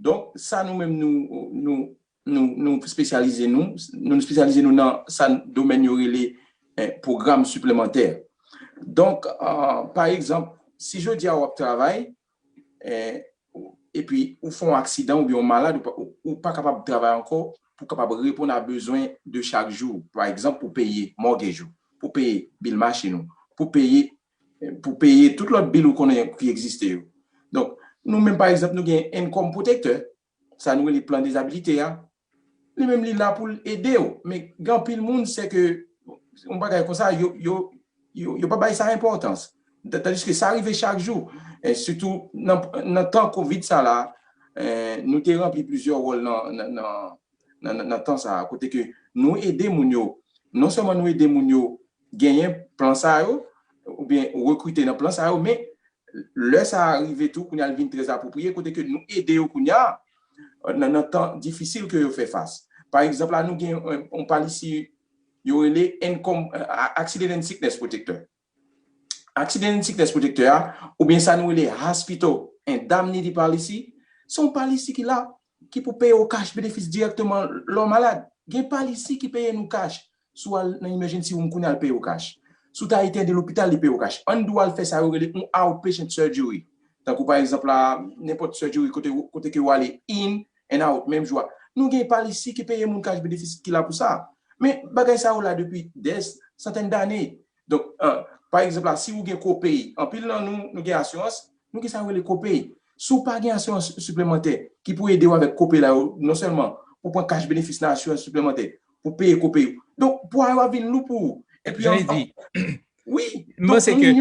Donk, sa nou menm, nou, nou, nou, nou espesyalize nou, nou espesyalize nou nan sa domèn yo rele eh, pwogram siplemantè. Donk, uh, pa egzanp, si jodi a w ap travay, eh, epi ou fè yon aksidan oubyen ou malad, ou pa, ou, ou pa kapab travay ankò pou kapab reponn a bezwen de chak jou, pa egzanp, pou peye mortgage ou, pou peye bil machin ou, pou peye, eh, pou peye tout lòt bil ou konnen ki egziste yo. Donk, nou menm, pa egzanp, nou gen income protector, sa nou rele plan dezabilite a, li menm li la pou l ede w. Men gen anpil moun, se ke yon bagay konsa, yo, yo, yo, yo pa bay sa enpòtans. Tandiske sa rive chak jou. E sitou nan, nan tan kovid sa la, eh, nou te ranpli plizyè wòl nan, nan, nan, nan, nan, nan tan sa a, kote ke nou ede moun yo, non sèlman nou ede moun yo genyen plan sa yo, oubyen rekrite nan plan sa yo, men Lè sa a rive tou, kounye a l vin trè apwopriye, kote ke nou ede yo kounye a, nan, nan tan difisil ke yo fè fas. Pa egzanp la, nou gen yon, yon palisi yo rele income, eh, Accident and Sickness Protector. Accident and Sickness Protector a, oubyen sa nou rele Hospital Indemnity Policy, se yon palisi ki la, ki pou peye w cash benefis dirèkteman lè w malad. Gen palisi ki peye nou cash. Si w al nan emergency room kounye a, l peye w cash. Si w ta etène lopital, li peye w cash. Ann di w al fè sa yo rele yon outpatient surgery. Tankou pa egzanp la, nenpòt surgery kote, kote ke w ale in and out menm jou a. Nou gen palisi ki peye moun cash benefis ki la pou sa. Men bagay sa yo la depi dè santèn dane. Donk, eh, pa egzanp la, si ou gen kopey, anpil nan nou, nou gen asirans, nou gen sa yo rele kopey. Si w pa gen asirans siplemantè ki pou ede w avèk kopey la yo, non sèlman pou pran cash benefis nan asirans siplemantè, pou peye kopey yo. Donk, pwa yo ap vin lou pou ou. Epi, jan li di, wi, m panse ke,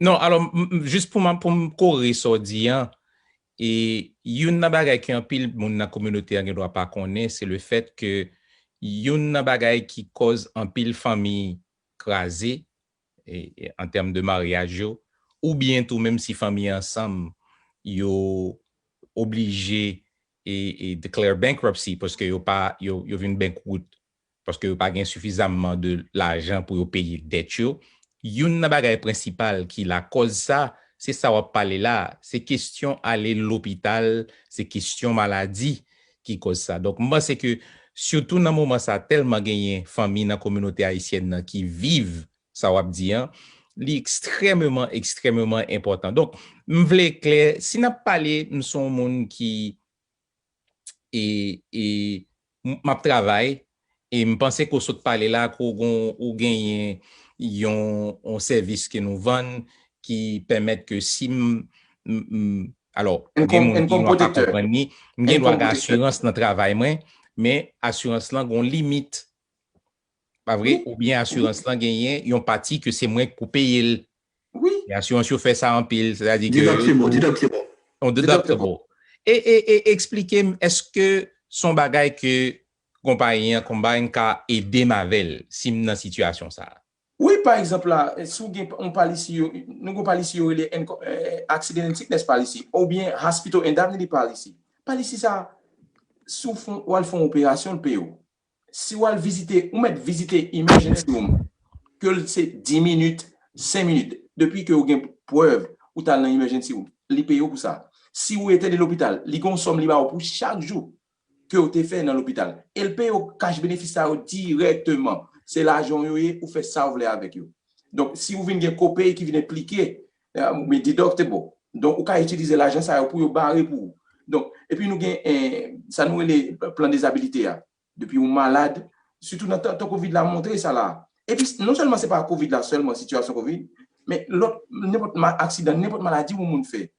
non, alò, jis pou m, pou m kore sa w di an, e youn nan bagay ke anpil moun nan kominote a gen dwa pa konnen, se le fèt ke youn nan bagay ki kòz anpil fanmi kraze, e, e, an tèm de maryaj yo, oubyen tou, menm si fanmi ansanm, yo oblije e, e declare bankruptcy, paske yo pa, yo, yo vin bankwout, paske yo pa gen sifizamman de lajan pou yo peye dèt yo. Youn nan bagay prensipal ki lakòz sa, se sa w ap pale la, se kesyon ale lopital, se kesyon maladi ki kòz sa. Donk, m panse ke, sitou nan moman sa, tèlman genyen fanmi nan kominote ayisyèn nan ki viv sa w ap di an, li ekstrèmeman, ekstrèmeman enpòtan. Donk, m vle klè, si n ap pale, m se yon moun ki, e, e, m, m ap travay, e m panse ke w sot pale la, ke w gon, ou genyen yon, yon sèvis ke nou vann ki pèmèt ke si m, m, m, alò, gen moun ki nwa pa konprann li, m gen dwa gen asirans nan travay mwen, men asirans lan gon limit. Pa vre? Oubyen asirans lan genyen yon pati ke se mwen k pou peye l. Wi. E asirans yo fè sa anpil, sètadi ke deductible, deductible. Yon deductible. E, e, e eksplike m, èske se yon bagay ke konpayi an, konpayi an ka ede m avè l si m nan sitiyasyon sa a? Wi, pa egzanp la, si w gen yon palisi, yo, nou gen yon palisi yo rele, eh, Accident and Sickness Policy, oubyen Hospital Indemnity Policy. Palisi sa, si w fon, w al fè yon operasyon, l peye w. Si w al vizite, ou mèt vizite emergency room, ke l se dis minit, senk minit, depi ke ou gen prèv ou t al nan emergency room, li peye w pou sa. Si ou etène lopital, li gen yon sòm li ba w pou chak jou ke w te fè nan lopital. E l peye w kach benefis sa yo dirèkteman. Se lajan w yo ye, ou fè sa w vle avèk yo. Donk, si ou vin gen kopey ki vin enplike, eh, men deductible. Donk, ou ka itilize lajan sa yo pou yo bare pou ou. Donk, epi nou gen, eh, sa nou rele plan dezabilite a. Depi ou malad, sitou nan tan, tan kovid la montre sa la. Epi, non sèlman se pa kovid la sèlman, sitiyasyon kovid, men lòt, nenpòt ma-, aksidan, nenpòt maladi yon moun fè.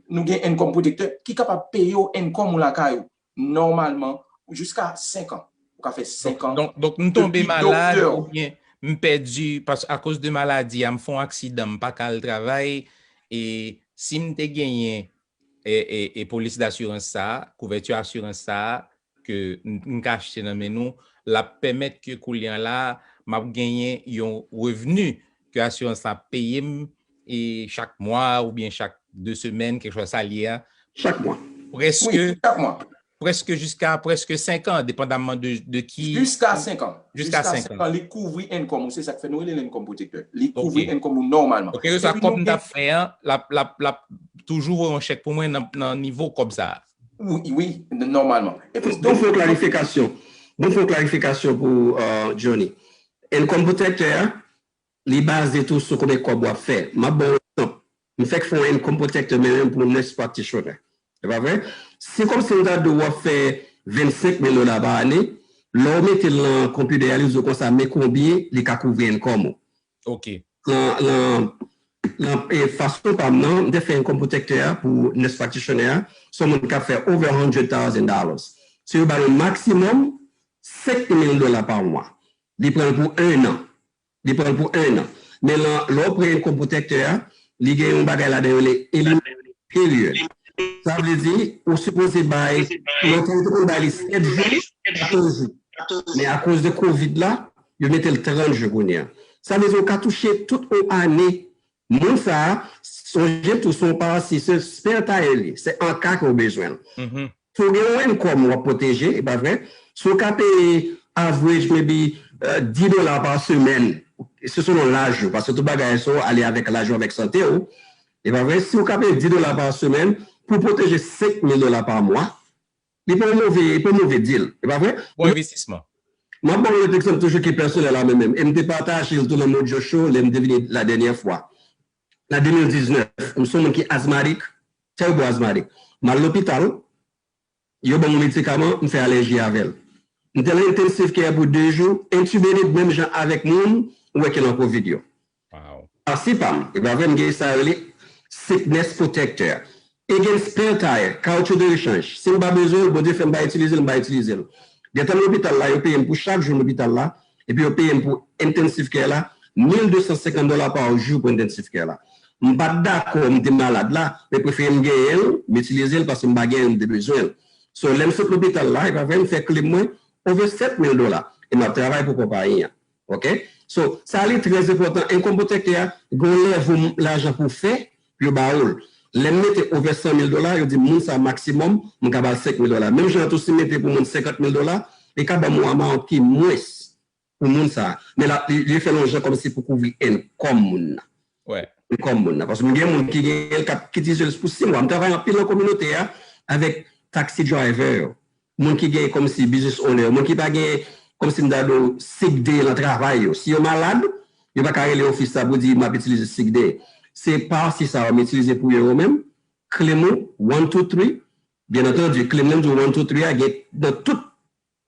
Nou gen income protector ki kapab peye w income ou lakay ou, nòmalman, jiska senk an. Ou ka fè senk an. Donk, donk, m tonbe malad oubyen m pèdi, pas, akoz de maladi a, m fè yon aksidan, m pa ka al travay, e si m te genyen e, e, e polis dasirans sa a, kouvèti asirans sa a, ke n, n ka achte nan men nou, l ap pèmèt ke kounye a la, m ap genyen yon revni ke asirans la ap peye m, e chak mwa oubyen chak de semèn, kèlkeswa sa l ye a. Chak mwa. Prèske, wi, chak mwa. Prèske jiska prèske senk an, depandamman de, de ki. Jiska senk an. Jiska senk an. Li kouvri income ou, se sa k fè nou rele l income protector. Li kouvri income ou nòmalman. Ok, sa kòb m t ap fè an, l ap, l ap, l ap toujou voye yon chèk pou mwen nan, nan nivo kòb sa a. Wi, wi, n-, nòmalman. Epi, bon, fè yon klarifikasyon. Bon, fè yon klarifikasyon pou, euh, Johnny. Income protector a, li baze tou sou konbyen kòb w ap fè. M ap ba w egzanp. M fèk fè yon income protector mwen menm pou nurse practitioner. Se pa vre? Si kòmsi m ta di w w ap fè vennsenk mil dola pa ane, lè w mete l nan konpitè a, li di w konsa, men konbyen li ka kouvri income ou. Ok. Nan, nan, nan, e, fason pa m nan, m te fè income protector a pou nurse practitioner a, se yon moun k ap fè over hundred thousand dollars. So yo ba l yon maksimòm senk mil dola pa mwa. Li pran l pou enn an. Li pran l pou enn an. Men lan, lè w pran income protector a, li gen yon bagay ladan yo rele elimination period. Sa vle di, ou sipoze bay, lontan yo te konn bay li sèt jou, katòz jou. Men akoz de kovid la, yo mete l trant jou kounye a. Sa vle di, ou ka touche tout yon ane. Moun sa a, Sonje tou, se yon parasi, se spare tire li, se an ka ke w bezwen l. Si w gen yon income w ap pwoteje, e pa vre? Si w ka peye average maybe euh, dis dola pa semèn, se selon laj ou, paske tout bagay sa ale avèk laj ou, avèk sante w, e pa vre? Si w ka peye dis dola pa semèn pou pwoteje senk mil dola pa mwa, li pa yon move, li pa yon move deal, e pa vre? Bon envestisman. M ap ba w yon lòt egzanp toujou ki pèsonèl a mwen menm, e m te pataje l tou nan Mojo Show lè m te vini la dènyè fwa. Nan de mil diznèf, m se yon moun ki asmatik, tèribo asmatik. M al lopital, yo ban m yon medikaman, m fè alèji avè l. M te nan intensive care pou de jou, intubated menm jan avèk moun ou wè ki long covid yo. Parsi pa m, e pa vre, m gen sa yo rele sickness protector. E gen spare tire, kawotchou de rechanj. Si m pa bezwen l, Bondye fè m pa itilize l, m pa itilize l. Gentan m lopital la, yo peye m pou chak jou m lopital la, epi yo peye m pou intensive care la, mil de san senkant dola pa jou pou intensive care la. M pa t dakò, m te malad la, men prefere m genyen l, m itilize l paske m pa genyen l, m te bezwen l. So, lè m sot lopital la, e pa vre, m fè claim mwen over sèt mil dola, e m ap travay pou konpayi an. Ok? So, sa li trè enpòtan. Income protector a, gen yon level lajan pou w fè, pou yo ba ou l. Lè m mete over san mil dola, yo di m moun sa maksimòm, m ka ba l senk mil dola. Menm jan tou, si m mete pou moun senkant mil dola, li ka ban m yon amount ki mwens pou moun sa. Men la, li, li fè l yon jan kòmsi pou kouvri income moun nan. Income moun nan. Paske m gen moun ki gen l k ap, ki itilize l pou sis mwa. M travay anpil nan kominote a avèk taxi driver yo. Moun ki gen kòmsi business owner, moun ki pa gen kòmsi m ta di w sick day nan travay yo. Si yo malad, yo pa ka rele ofis la pou di m ap itilize sick day. Se parsi sa yo m itilize pou yo yo menm. Claim ou, one, two, three. Byen antandi, claim nan di w one, two, three a gen nan tout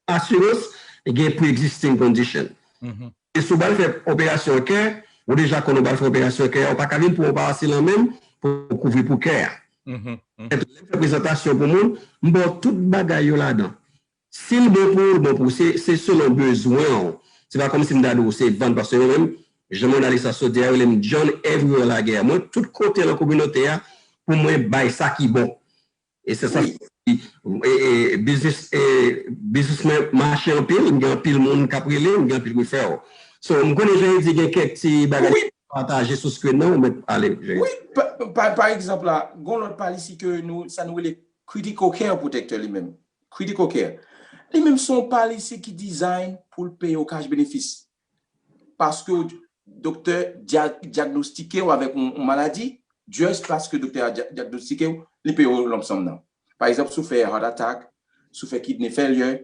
asirans, gen pre-existing condition. E si w pral fè operasyon kè, ou deja konn ou pral fè operasyon kè, ou pa ka vin pran yon parasi lan menm pou kouvri pou kè a. Epi lè m fè prezantasyon pou moun, m ba w tout bagay yo ladan. Si l bon pou ou, l bon pou ou. Se, se selon bezwen w. Se pa kòmsi m ta di w se vann, paske mwen menm, jan jounalis la sot di a, yo rele m John Everywhere Laguerre. Mwen, tout kote nan kominote a, pou mwen bay sa ki bon. E se sa ki, e, e, biznis, e, biznis mwen mache anpil, m gen anpil moun k ap rele, m gen anpil referral. So, m konnen Jean Eddy gen kèk ti bagay pou pataje sou screen nan, ou mèt ale, Jean Eddy. Wi, pa, pa, pa egzanp la, gon lòt policy ke nou, sa nou rele critical care protector li menm. Critical care. Li menm se yon policy ki design pou l peye w cash benefis. Paske w, doktè dya-, dyagnostike w avèk yon, yon maladi, just paske doktè a dya-, dyagnostike w, li peye w lump sum nan. Pa egzanp, si w fè heart attack, si w fè kidney failure,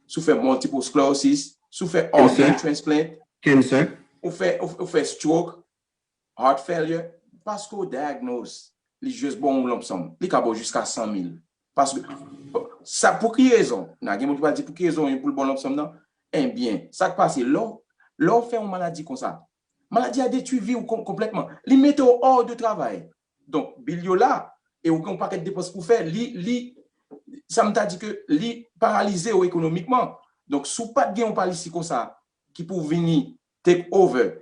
si w fè multiple sclerosis, si w fè organ transplant, ou fè, ou, ou fè stroke, heart failure, paske w diagnose, li just ba w yon lump sum. Li ka ba w jiska san mil. Paske, sa pou ki rezon? Nan gen moun ki pral di pou ki rezon pou l ba w lump sum nan? Ebyen, sa k pase, lè w, lè w fè yon maladi konsa, maladi a detwi vi w kon-, konplètman. Li mete w hors de travay. Donk, bil yo la, e ou gen yon pakèt depans pou fè. Li, li, sa m ta di ke li paralize w ekonomikman. Donk, si w pa t gen yon policy konsa ki pou vini take over,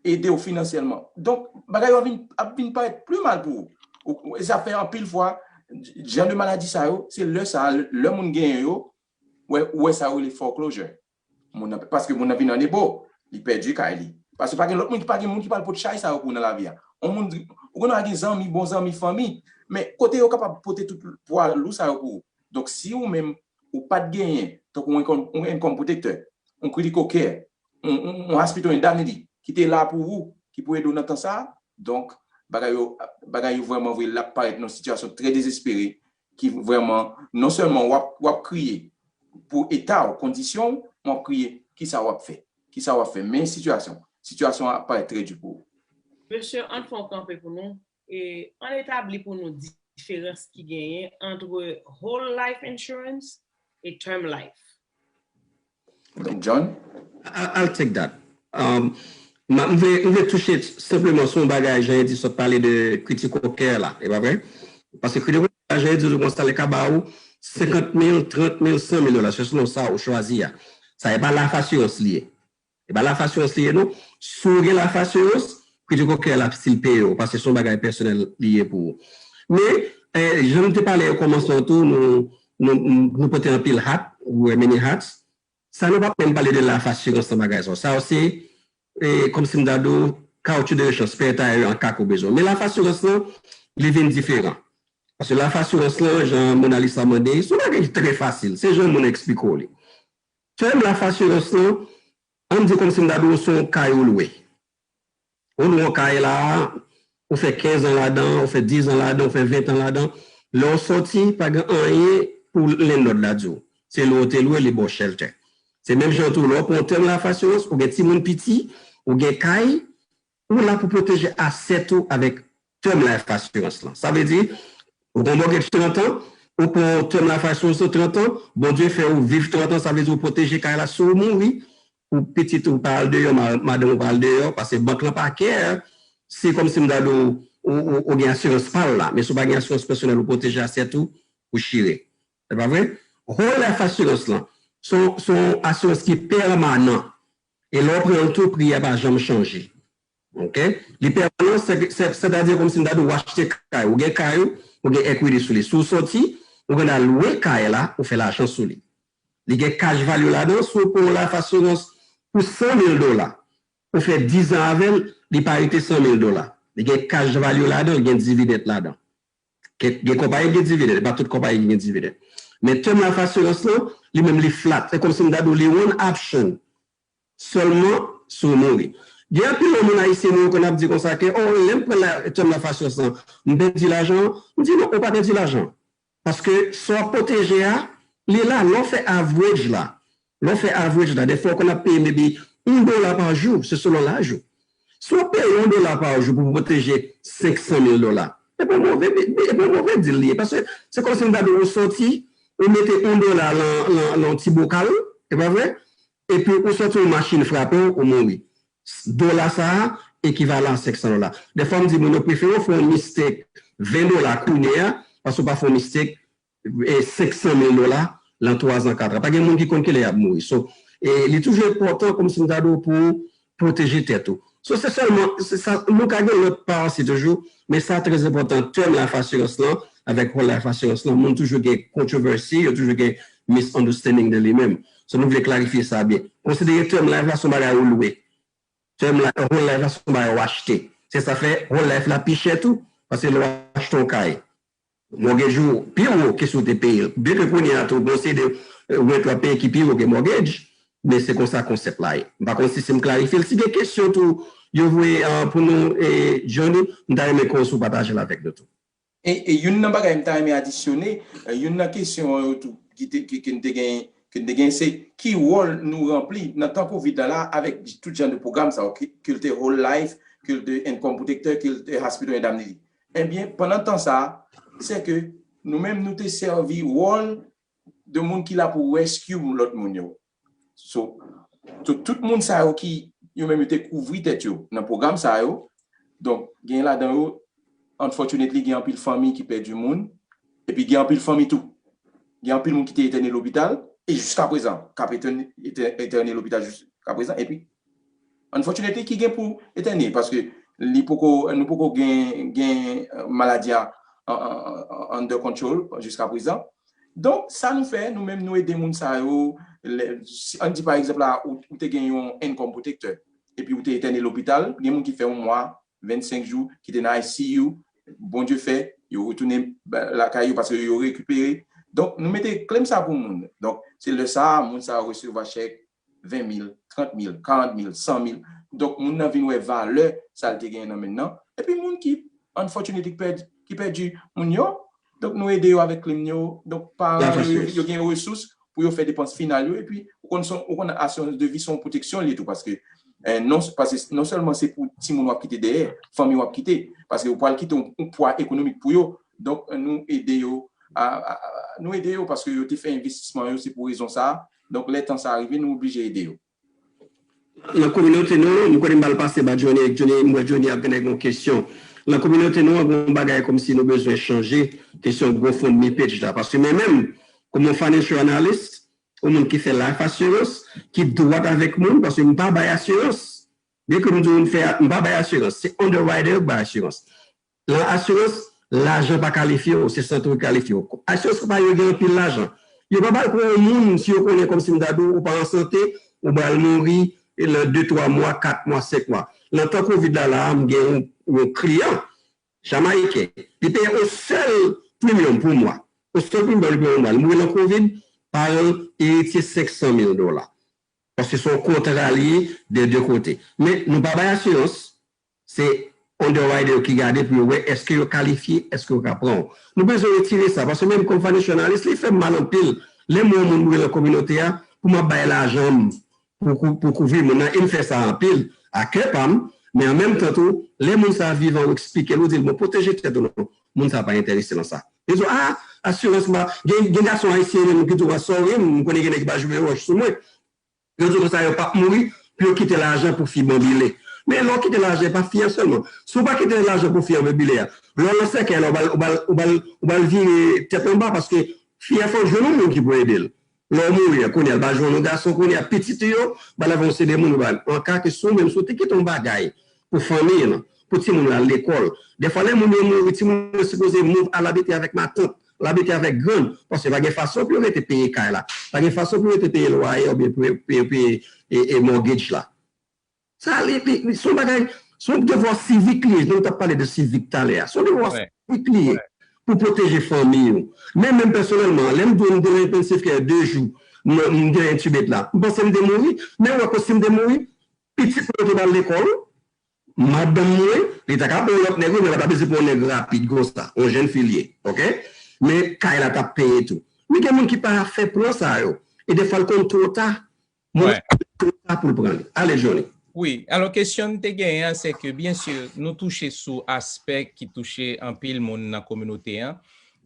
ede w finansyèlman. Donk, bagay yo ap vin, ap vin parèt pli mal pou ou. Ou, ou, e sa fè anpil fwa, jan de maladi sa yo, se lè sa, lè moun genyen yo, wè, ou wè sa yo rele foreclosure. Moun nan, paske moun nan vin an ebo, li pèdi kay li. Paske pa gen lòt moun ki, pa gen moun ki pral pot chay sa yo pou ou nan lavi a. On moun, ou konn gen zanmi, bon zanmi, fanmi, men kote yo kapab pote tout pwa lou sa yo pou ou? Donk, si ou menm, ou pa t genyen, tankou yon income, yon income protector, yon critical care, yon, yon, yon hospital indemnity ki te la pou ou, ki pou ede w nan tan sa a. Donk, bagay yo, bagay yo vrèman vre, l ap parèt nan yon sitiyasyon trè dezespere, ki vrèman, non sèlman w ap, w ap kriye pou eta w, kondisyon w, men w ap kriye, kisa w ap fè? Kisa w ap fè? Men sitiyasyon, sitiyasyon an ap parèt trè di pou ou. Mesye, ann fè yon kanpe pou nou, e ann etabli pou nou diferans ki genyen ant whole life insurance e term life. John? I, I'll take that. Um, ma, m vle, m vle touche senpleman sou yon bagay, Jean Eddy sot pale de critical care la, e pa vre? Paske critical care la, Jean Eddy di konsa, li ka ba ou senkant mil, trant mil, san mil dola, se selon sa ou chwazi a. Sa e pa life assurance li ye. E pa life assurance li ye non. Si w gen life assurance, critical care la still peye w, paske se yon bagay pèsonèl li ye pou ou. Men, eh, jan m te pale o kòmansman tou, nou, nou, nou, nou pote anpil hat, we wear many hats. Sa nou pa menm pale de life assurance nan bagay sa. Sa se, eh, kòmsi m ta di w, Kawoutchou de rechans, spè tayè an ka ke w bezwen. Men Life Assurance lan, li vin diferan. Paske Life Assurance lan, jan Mona Lisa mande, se yon bagay ki trè fasil. Se jan moun eksplike w li. Term Life Assurance lan, ann di kòmsi m ta di w se yon kay ou lwe. Ou lwe yon kay la, ou fè kenz an ladan, ou fè diz an ladan, ou fè ven an ladan. Lè w sòti, pa gen anyen pou landlord la di w. Se lwe w te lwe, li ba w shelter. Se menm jan tou, lè w pran yon term Life Assurance, ou gen timoun piti, ou gen kay, ou la pou pwoteje asset ou avèk term Life Assurance lan. Sa vle di, ou gen mortgage trant an, ou pran term Life Assurance lan trant an, Bondye fè ou viv trant an, sa vle di ou pwoteje kay la si w mouri, ou pitit ou pa al deyò, ma- madanm ou pa al deyò, paske bank lan pa care, se kòmsi m ta di w, ou, ou, ou gen asirans pa l la, men si w pa gen asirans pèsonèl ou pwoteje asset ou, ou chire. Se pa vre? Whole Life Assurance lan, se yon- se yon asirans ki pèmanan. E lè w pran l tou, pri a pa janm chanje. Ok? Li pèmanan, se- se- sètadi kòmsi m ta di w achte kay, ou gen kay ou, ou gen equity sou li. Si w sòti, ou gen al lwe kay la, ou fè lajan sou li. Li gen cash value ladan, si w pran yon Life Assurance pou san mil dola, ou fè diz an avè l, li pa rete san mil dola. Li gen cash value ladan, li gen dividend ladan. Gen, gen konpayi ki gen dividend, e pa tout konpayi ki gen dividend. Men term Life Assurance lan, li menm li flat. Se kòmsi m ta di w li one option sèlman si w mouri. Gen anpil nan moun ayisyen nou konn ap di konsa ke, oh, lè m pran la, term Life Assurance lan, m pèdi lajan. M di non, ou pa pèdi lajan. Paske sa w ap pwoteje a, li la, lè w fè average la, lè w fè average la, defwa w konn ap peye maybe yon dola pa jou, se selon laj ou. Si w ap peye yon dola pa jou pou pwoteje senk san mil dola, e pa move, e pa move deal li ye. Paske se kòmsi m ta di w ou sòti, ou mete yon dola lan, lan, lan yon ti bokal, e pa vre? Epi ou sòti yon machin frape w, ou mouri. Dola sa a ekivalan a senk san dola. Defwa m di moun yo prefere w fè yon mistake ven dola kounye a, paske w pa fè yon mistake e senk san mil dola lan twa zan, kat an. Pa gen moun ki konn kilè y ap mouri. So, e li toujou enpòtan, kòmsi m ta di w, pou w pwoteje tèt ou. So, se sèlman, se sa, nou ka gen lòt parti toujou, men sa trè enpòtan, term Life Assurance lan, avèk Whole Life Assurance lan, moun toujou gen controversy, yo toujou gen misunderstanding de li menm. So, nou vle klarifye sa byen. Konsidere term life la se yon bagay ou lwe. Term life, whole life la se yon bagay ou achte. Se sa fè whole life la pi chè tou, paske lè w achte yon kay, mortgage ou pi wo ke si w te peye l. Byenke kounye a tou, gon seri de, eh, rent w ap peye ki pi wo ke mortgage, men se konsa konsèp la ye. M pa konn si, si m klarifye l. Si gen kesyon tou, yo voye, ah, pou nou, eh, Johnny, m ta renmen ke w si w pataje l avèk nou tou. E, e youn nan bagay m ta renmen adisyone, eh, youn nan kesyon an yo tou ki te, ki, ki n te gen, ki n te gen, se ki wòl nou ranpli nan tan kovid la la avèk tout jan de pwogram sa yo, ki, ke l te whole life, ke l te income protector, ke l te hospital indemnity. Ebyen, pandan tan sa a, se ke nou menm nou te sèvi wòl de moun ki la pou rescue lòt moun yo. So, so, tout moun sa yo ki, yo menm yo te kouvri tèt yo nan pwogram sa yo. Donk, gen ladan yo, unfortunately, gen anpil fanmi ki pèdi moun, epi gen anpil fanmi tou. Gen anpil moun ki te etène lopital, e jiska prezan, k ap etène, etè- etène lopital jiska prezan, epi unfortunately, ki gen pou etène, paske li poko, nou poko gen, gen, eh, maladi a an, an, an, under control jiska prezan. Donk, sa nou fè, nou menm nou ede moun sa yo, lè, si, ann di pa egzanp la, ou, ou te gen yon income protector, epi ou te etène lopital, gen moun ki fè yon mwa, vennsenk jou, ki te nan I C U, Bondye fè, yo retounen ba- lakay yo paske yo rekipere. Donk, nou mete claim sa pou moun. Donk, se lè sa a, moun sa yo resevwa chèk ven mil, trant mil, karant mil, san mil. Donk, moun nan vin wè valè sa l te genyen nan men l nan. Epi moun ki, unfortunately, ki pèdi, ki pèdi moun yo, donk, nou ede yo avèk claim yo. Donk, paran yo, yo gen resous pou yo fè depans final yo. Epi, ou konn, se- ou konn asirans de vi se yon pwoteksyon li ye tou, paske, eh, non, paske non sèlman se pou timoun w ap kite dèyè, fanmi w ap kite, paske ou pral kite yon, yon pwa ekonomik pou yo. Donk, nou ede yo, a, a, a, nou ede yo paske yo te fè envestisman yo, se pou rezon sa a. Donk, lè tan sa a rive, nou oblije ede yo. Nan kominote nou, m konnen m pral pase ba Johnny, èk Johnny, m wè Johnny ap gen yon kesyon. Nan kominote nou an, gen yon bagay kòmsi nou bezwen chanje, kesyon GoFundMe page la. Paske mwen menm, kòm yon financial analyst, yon moun ki fè life assurance, ki dwat avèk moun, paske m pa bay asirans. Byenke m di w m fè, m pa bay asirans, se underwriter yo k bay asirans. Lan asirans, lajan pa kalifye w, se sante w ki kalifye w. Asirans konpayi yo gen anpil lajan. Yo pa ba l pou yon moun, si yo konnen kòmsi m ta di w, ou pa an sante, ou pral mouri, e lan de, twa mwa, kat mwa, senk mwa. Nan tan kovid la, la, m gen yon, yon kliyan jamayiken. Li peye yon sèl premium pou mwa. Yon sèl premium li peye yon mwa. Li mouri nan kovid, paran l eritye senk san mil dola. Paske se yon kontra li ye de de kote. Men nou pa bay asirans, se underwriter yo ki gade pou yo wè èske yo kalifye, èske yo ka pran w. Nou bezwen retire sa, paske menm kòm financial analyst, li fè m mal anpil. Lè m wè yon moun mouri nan kominote a, pou m ap bay lajan m pou, kou- pou kouvri moun nan, e m fè sa anpil, a kè pa m, men an menm tan tou, lè moun sa a vivan, ou eksplike l, ou di l, bon, pwoteje tèt ou non, moun sa a pa enterese nan sa. Yo di, ah, asirans pa, gen, gen gason ayisyen menm ki di w, ah, sorry, m konnen gen nèg ki pa jwe wòch sou mwen. Yo di konsa yo p ap mouri pou yo kite lajan pou fi banbile. Men lè w kite lajan, e pa fi an sèlman. Si w pa kite lajan pou fi an banbile a, lè w nan sèkèy la, ou ba l, ou ba l, ou ba l, ou ba l vire tèt anba paske fi a fò l jwenn yon moun ki pou ede l. Lè w mouri a, kounye a, l ba l jwenn yon gason, kounye a, pitit li yo, ba l avè yon seri de moun, ou ba l. An ka ke si w menm, si w te kite yon bagay pou fanmi w, pou timoun yo al lekòl. Dèfwa, lè moun yo mouri, timoun yo sipoze move al abite avèk matant, al abite avèk grann, paske pa gen fason pou yo rete peye kay la. Pa gen fason pou yo rete peye lwaye oubyen pou yo peye, peye e, e mortgage la. Sa, li, li, li, se yon bagay, se yon devwa sivik li ye. Nou t ap pale de sivik talè a. Se yon devwa sivik li ye pou pwoteje fanmi yo. Men menm pèsonèlman, lè m di w m te nan intensive care de jou, m, m te entibet la, m panse m te mouri, men ou wè ke si m te mouri, pitit mwen te pral lekòl, madanm mwen, li ta ka pran yon lòt nèg, wi, men l pa ta bezwen pran yon nèg rapid konsa, yon jèn fi l ye, oke? Men kay la t ap peye tou. Men gen moun ki pa fè plan sa yo, e dèfwa l konn twò ta. Moun sa pou l pran li. Ale, Johnny. Wi, alò kesyon m te genyen an, se ke, byen si, nou touche sou aspè ki touche anpil moun nan kominote an,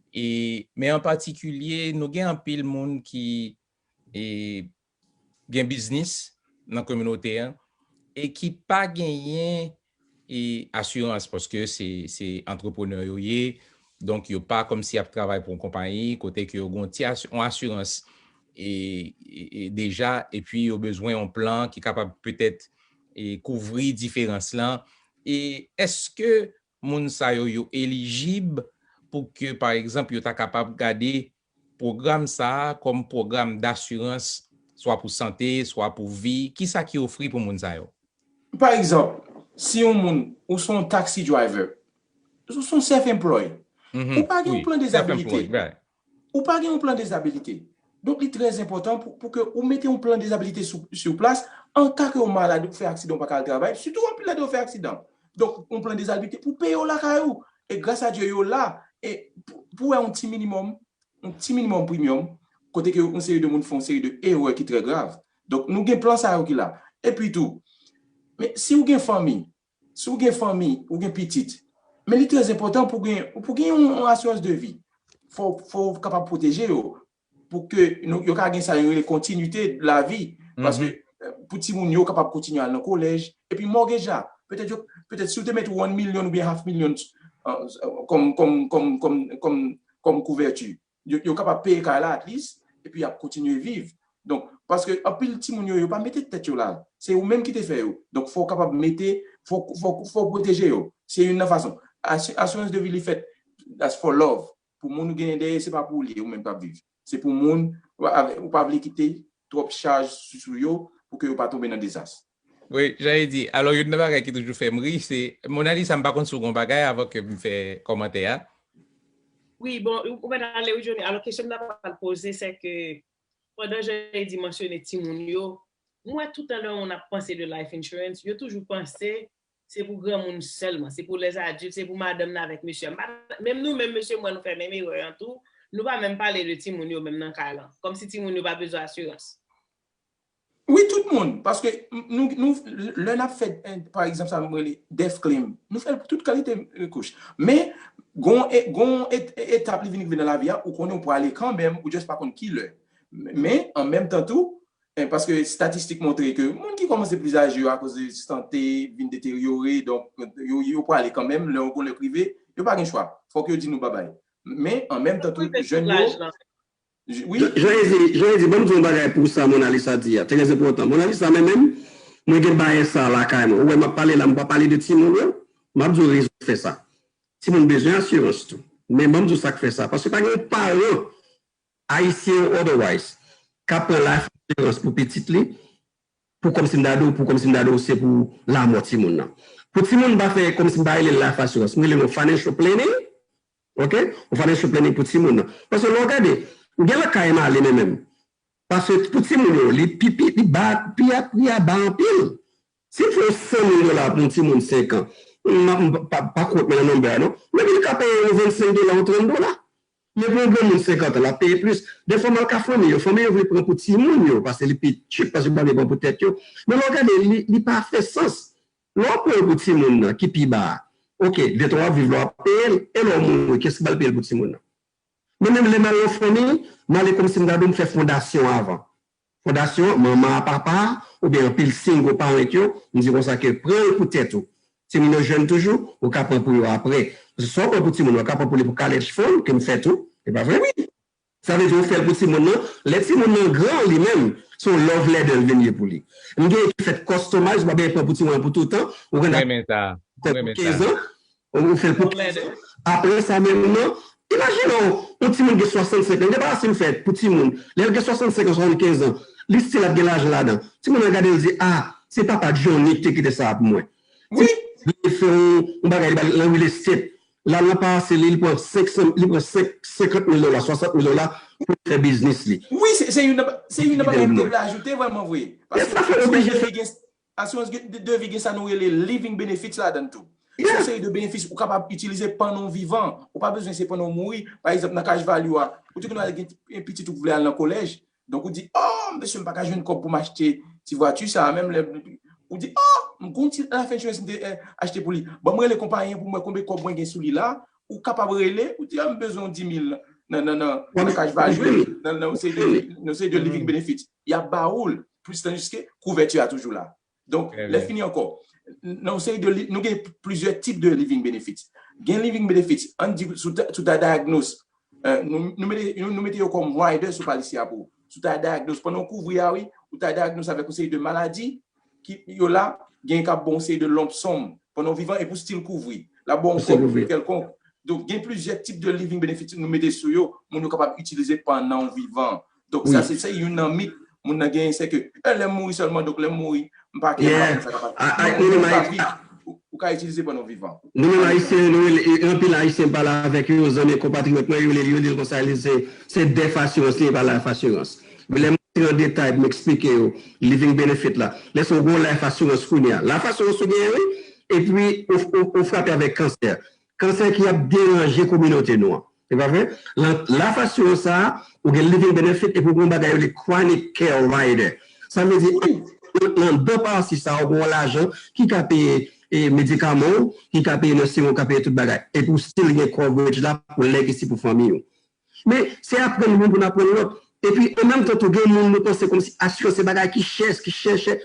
e, men an patikilye, nou gen anpil moun ki e, gen biznis nan kominote an e ki pa genyen e, asirans, paske se, se antreprenè yo ye, donk yo pa kòmsi ap travay pou yon konpayi kote ke yo gen yon ti asi- yon asirans e, e, e deja, epi yo bezwen yon plan ki kapab petèt e, kouvri diferans lan. E èske moun sa yo, yo elijib pou ke, pa egzanp, yo ta kapab gade pwogram sa a kòm pwogram dasirans, swa pou sante, swa pou vi? Kisa ki ofri pou moun sa yo? Pa egzanp, si yon moun, ou se yon taxi driver, ou se yon self-employed, ou pa gen yon plan dezabilite. Ou pa gen yon plan dezabilite. Donk, li trè enpòtan pou, pou ke ou mete yon plan dezabilite sou, sou plas, an ka ke ou malad, ou fè aksidan, ou pa ka al travay, sitou anpil lè de ou fè aksidan. Donk, yon plan dezabilite pou peye w lakay ou. E gras a Dye, yo la, e pou, pou wè yon ti minimòm, yon ti minimòm primyòm, kote ke yon seri de moun fè yon seri de erè ki trè grav. Donk, nou gen plan sa yo ki la. Epi tou, men si ou gen fanmi, si w gen fanmi, ou gen pitit, men li trè enpòtan pou gen, pou gen yon, yon asirans de vi. Fò, fò w kapab pwoteje yo, pou ke nou, yo ka gen sa yo rele kontinite de la vi, paske eh, pou timoun yo kapab kontinye al nan kolèj, epi mortgage la, petèt yo, petèt si w te met one million oubyen half million eh, kòm, kòm, kòm, kòm, kòm, kòm kouvèti, yo, yo kapab peye kay la at least, epi y ap kontinye viv. Donk, paske anpil timoun yo, yo pa mete tèt yo la. Se ou menm ki te fè yo. Donk, fò w kapab mete, fò, fò, fò w pwoteje yo. Se youn nan fason. Asi- Assurance de vie li fèt, that's for love. Pou moun ou genyen dèyè, se pa pou ou li ye, ou menm k ap viv. Se pou moun, ou pa vle kite twòp chaj sou, sou yo pou ke yo pa tonbe nan dezas. Wi, jan e di, alò youn nan bagay ki toujou fè m ri, se, Monalisa, m pa konn si w gen yon bagay avan ke m fè kòmantè a. Wi, bon, ou mèt ale wi, Johnny. Alò, kesyon m ta pral poze, se ke, pandan jan e di mansyone timoun yo, m wè toutan lè yon moun ap panse de life insurance, yo toujou panse se pou granmoun sèlman, se pou les adultes, se pou madanm nan avèk mesye a. M pa, menm nou menm, mesye mwen, nou fè menm erè an tou, nou pa menm pale de timoun yo menm nan kay lan, kòmsi timoun yo pa bezwen asirans. Wi, tout moun. Paske nou, nou, lè n ap fè, pa egzanp, sa nou rele death claim, nou fè l pou tout kalite kouch. Men, gon, gon etap li vin rive nan lavi a, ou konnen ou prale kanmenm, ou just pa konn ki lè. Men, an menm tan tou, paske estatistik montre ke moun ki kòmanse plis aje yo akoz de sante vin deteryore, donk, yo, yo prale kanmenm, lè yon gon lè k rive, yo pa gen chwa. Fòk yo di nou babay. Men, an menm tan tou, jèn yo, Jan e di, jan e di, ban m di yon bagay pou sa Monalisa di a, trè enpòtan. Monalisa, mwen menm, mwen gen bayè sa lakay mwen. Ou wè, m ap pale la, m pa pale de timoun yo, m ap di w rezon k fè sa. Timoun bezwen asirans tou. Men ban m di w sa k fè sa. Paske pa gen yon paran, ayisyen ou otherwise, k ap pran life insurance pou pitit li, pou kòmsi m ta di w, pou kòmsi m ta di w, se pou lanmò timoun nan. Pou timoun, m pa fè kòmsi m pa rele l life assurance. M rele l yon financial planning. Ok? Yon financial planning pou timoun nan. Paske lè w gade, m gen lòt kay m ale menm menm. Paske pou timoun yo, li pi, pi, li ba, pri a, pri a ba anpil. Si m fè yon san mil dola pou yon timoun senk an, m, m, pa, pa quote mwen nan number a non. Men li ka peye yon vennsenk dola, yon trant dola. Men pou yon granmoun senkant an, l ap peye plis. Defwa m al ka fanmi yo, fanmi yo vle pran pou timoun yo, paske li pi cheap, paske yo pa vle pran pou tèt yo. Men lè w gade, li, li pa fè sans. Lè w pran pou timoun nan, ki pi ba a, ok, de tan w ap viv la w ap peye l, e lè w mouri, kiyès ki pral peye l pou timoun nan? Mwen menm, lè m al nan fanmi, m ale kòmsi m ta di w m fè fondasyon avan. Fondasyon, manman a, papa a, oubyen anpil single parent yo, m di konsa ke pran l pou tèt ou. Timoun yo jèn toujou, ou ka pran pou yo apre. Paske sa w pran pou timoun, ou ka pran pou li pou college fund, ke m fè tou. E pa vre? Wi. Sa vle di ou fè l pou timoun nan. Lè timoun nan gran, li menm, se yon love letter l vin ye pou li. M gen ki fèt customize, ou pa bezwen pran pou timoun nan pou toutan. Ou gen fèt pou kenz an, ou fè l pou kenz an. Apre sa menm nan, imajine w, yon timoun gen swasannsenk an, gen bagay si m fè pou timoun, lè l gen swasannsenk an, swasannkenz an, li still ap gen lajan ladan. Timoun nan gade l di, ah, se papa Johnny ki te kite sa a pou mwen. Wi. Li fè yon, yon bagay, li al nan real estate. Lane pase, li, li pran senk san, li pran senk, senkant mil dola, swasant mil dola pou l fè biznis li. Wi, se, se youn nan, se youn nan bagay m te vle ajoute vrèman vre. Paske asirans de vi gen, asirans de, de vi gen sa nou rele living benefits ladan l tou. Se yon seri de benefis ou kapab itilize pandan w vivan. Ou pa bezwen se pandan w mouri. Pa egzanp, nan cash value a, ou te konn al gen pitit ou vle al nan kolèj. Donk, ou di, oh, mesye, m pa ka jwenn kòb pou m achte ti vwati sa a, menm lè, ou di, oh, m gon ti life insurance m te eh, achte pou li. Ban m rele konpayi an pou m wè konbyen kòb mwen gen sou li la. Ou kapab rele, ou di, ah, m bezwen yon dis mil nan, nan, nan, nan cash value, nan, nan yon seri de, nan yon seri de living benefits. Y ap ba ou l, plis tandiske kouvèti a toujou la. Donk, lè fini ankò, nan yon seri de, li- nou gen plizyè tip de living benefits. Gen living benefits, ann di, sou ta, sou ta diagnose, eh, nou, nou mete, nou, nou mete yo kòm rider sou palisi a pou ou. Sou ta diagnose, pandan w kouvri a, wi, ou ta diagnose avèk yon seri de maladi, ki, yo la, gen k ap ba w yon seri de lump sum, pandan w vivan, epi w still kouvri. L ap ba w yon kòb kèlkonk. Donk, gen plizyè tip de living benefits nou mete sou yo, moun yo kapab itilize pandan w vivan. Donk, sa, se, se youn nan mit moun nan genyen, se ke, eh, lè m mouri sèlman, donk lè m mouri, m pa gen sa kapab. Ou, ou ka itilize pandan w vivan. Nou menm Ayisyen, nou rele, e, anpil Ayisyen m pale avèk yo, zanmi, konpatriyòt mwen, yo rele, yo di l konsa, li se, se death assurance, li pa life assurance. Men lè m antre an detay pou m eksplike yo, living benefit la. Lè se yon gwo life assurance kounye a. Life assurance ou genyen, wi, epi ou, ou, ou frape avèk kansè. Kansè ki ap deranje kominote nou an. Se pa vre? Lan, life assurance sa a, ou gen living benefit epi ou gen yon bagay yo rele chronic care rider. Sa vle di, nan, nan de pati sa a, ou gen yon lajan ki ka peye, e, medikaman w, ki ka peye nan siwen w, ka peye tout bagay. Epi ou still gen coverage la pou legacy pou fanmi w. Men, se aprann youn pou n aprann lòt. Epi, an menm tan tou, gen moun nou panse kòmsi asirans se bagay ki chè, ki chè, chè.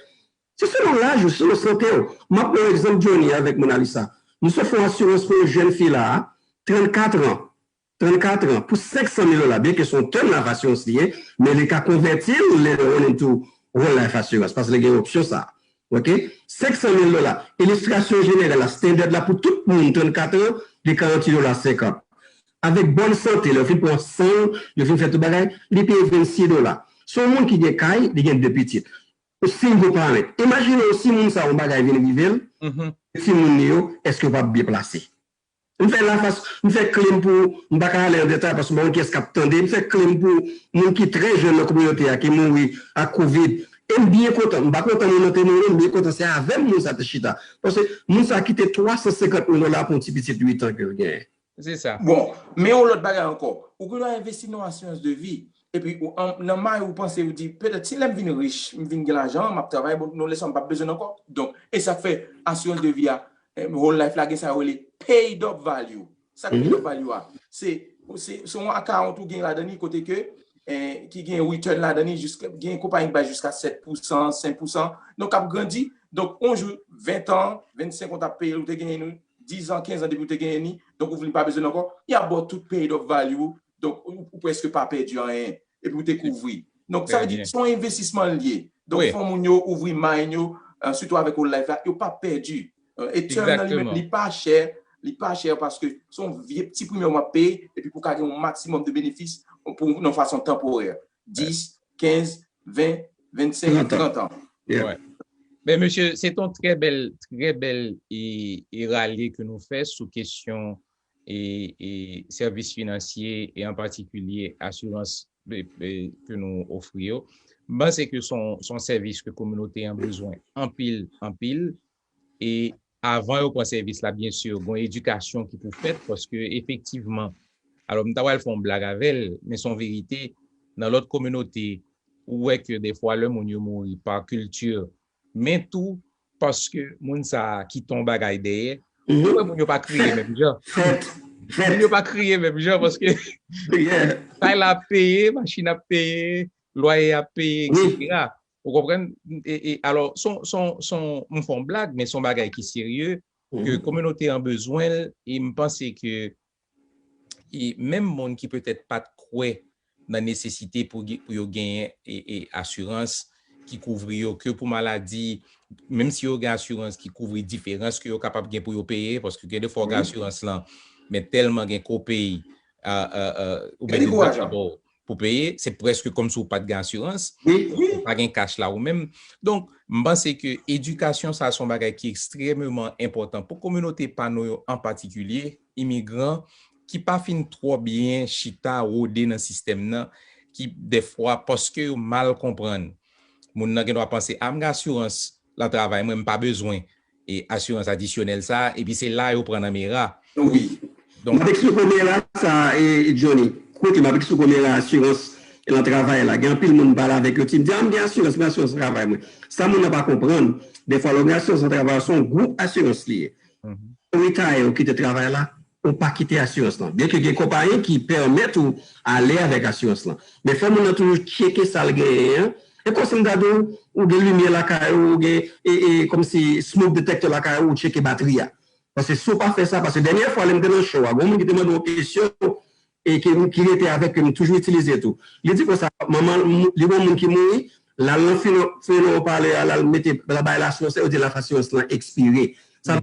Se selon laj ou, se selon sante w. M ap ba w egzanp Johnny avèk Mona Lisa. Misye fè yon asirans pou yon jèn fi la, trannkat an. Trannkat an. Pou senk san mil dola, byenke se yon term life assurance li ye, men li ka konvèti l later on into whole life assurance, paske li gen opsyon sa. Ok? Senk san mil dola. Ilistrasyon jeneral la, standard la pou tout moun trannkat an, li karant dola senkant. Avèk bòn sante, lè yo fin pran san, yo fin fè tout bagay, li peye vennsis dola. Se yon moun ki gen kay, li gen de pitit. Yon single parent. Imajine w si moun sa yon bagay vin rive l, timoun li yo, èske yo p ap byen plase? M fè lafas, m fè claim pou, m pa ka ale an detay paske m pa konn kiyès k ap tande, m fè claim pou moun ki trè jèn nan kominote a ki mouri ak kovid. E m byen kontan, m pa kontan moun nan te mouri, m byen kontan se avè m moun sa te chita. Paske moun sa kite twa san senkant mil dola pou yon ti pitit uit an ke l genyen. Se sa. Bon, men yon lòt bagay ankò. Ou gen dwa envesti nan asirans de vi, epi ou, an, nan may ou panse, ou di, petèt si lè m vin rich, m vin gen lajan, m ap travay, bon, non, lè sa m p ap bezwen l ankò. Donk, e sa k fè asirans de vi a, eh, whole life la, gen sa yo rele paid up value. Sa k paid up value a? Se, se, se yon account ou gen ladan li kote ke, eh, ki gen return ladan li, jiska, gen konpayi ki bay jiska sèt pousan, senk pousan. Donk, ap grandi. Donk, yon jou, ven tan, vennsenk an, w t ap peye l, ou te genyen li, diz an, kenz an depi w te genyen li, donk ou vin pa bezwen l ankò, y ap ba w tout paid up value ou, donk ou, ou prèske pa pèdi anyen, epi ou te kouvri. Donk, sa vle di, se yon envestisman l ye. Donk, fò moun yo ouvri mind yo, eh, sitou avèk whole life la, yo p ap pèdi. Eh, e term nan li menm, li pa chè, li pa chè paske se yon vye ti premye w ap peye, epi pou w ka gen yon maksimòm de benefis pou, nan fason tanporè. Dis, kenz, ven, vennsenk, trant an. Yeah. E, mesye, se yon trè bèl, trè bèl e, e rale ke nou fè sou kesyon e, e sèvis finansye e an patikilye asirans e, e, ke nou ofri yo. M panse ke se yon, se yon sèvis ke kominote an bezwen anpil, anpil. E avan yo pran sèvis la, byen si, gen yon edikasyon ki pou fèt, paske efektivman, alò, m ta pral fè yon blag avè l, men se yon verite, nan lòt kominote, ou wè ke defwa lè moun yo mouri pa kilti, men tou paske moun sa a kite yon bagay dèyè, ou wè moun yo pa kriye menm jan. Moun yo pa kriye menm jan, paske kay la ap peye, machin ap peye, lwaye ap peye, etsetera. Ou konprann? E, e, alò, se yon, se yon, se yon, m fè yon blag, men se yon bagay ki serye, ke kominote an bezwen l, e m panse ke e menm moun ki petèt pa t kwè nan nesesite pou, pou yo genyen e, e asirans ki kouvri yo, ke pou maladi, menm si yo gen asirans ki kouvri diferans ke yo kapab gen pou yo peye, paske gen de fwa w gen asirans lan, men tèlman gen kopey, a, a, a, oubyen dedoktè pou peye, se prèske kòmsi w pa t gen asirans, ou pa gen kach la ou menm. Donk, m panse ke edikasyon sa a se yon bagay ki ekstrèmeman enpòtan pou kominote pa nou yo an patikilye, imigran, ki pa fin twò byen chita, wode nan sistèm nan, ki dèfwa, paske yo mal konprann, moun nan gen dwa panse, a, m gen asirans lan travay mwen, m pa bezwen e asirans adisyonèl sa a, epi se la yo pran nan mera. Wi. Donk, m ap eksplike mera sa, e, Johnny. Koute, m ap eksplike mera asirans lan travay la. Gen anpil moun m pale avèk yo, ti m di, a, m gen asirans, m gen asirans travay mwen. Sa moun nan pa konprann, dèfwa lè w gen asirans nan travay, se yon gwoup asirans li ye. Ou retire, ou kite travay la, ou pa kite asirans lan. Byenke gen konpayi ki pèmèt ou ale avèk asirans lan. Men fò moun nan toujou tcheke sa l genyen an. E kòmsi m ta di w, ou gen limyè lakay ou, ou gen e, e, kòmsi smoke detector lakay ou, ou tcheke batri a. Paske si w pa fè sa, paske dènyè fwa lè m te nan show a, gen yon moun ki te mande yon kesyon e ki, ki rete avèk ke m toujou itilize tou. Li di konsa, manman, li gen yon moun ki mouri, l al nan funeral, funeral parlor a, l al mete, l al bay lasirans la, yo di lasirans lan ekspire. Sa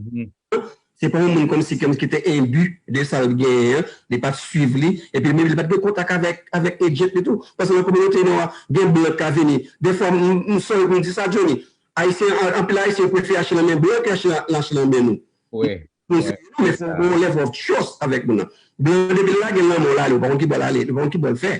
se pa yon moun kòmsi, kòmsi ki te enbi de sa l genyen an, li pa t swiv li, epi menm li pa t gen kontak avèk, avèk agent li tou. Paske nan kominote nou an, gen blan k ka vini. Defwa, m, m, m sonje pou m di sa, Johnny. Ayisyen, an, anpil Ayisyen prefere achte nan men blan ke achte nan, achte nan men nou. Wi. Nou se nou, men fò gen yon level of trust avèk moun nan. Blan depi l lage l nan men w l ale, ou pa konn ki bò l ale, ou pa konn ki bò l fè.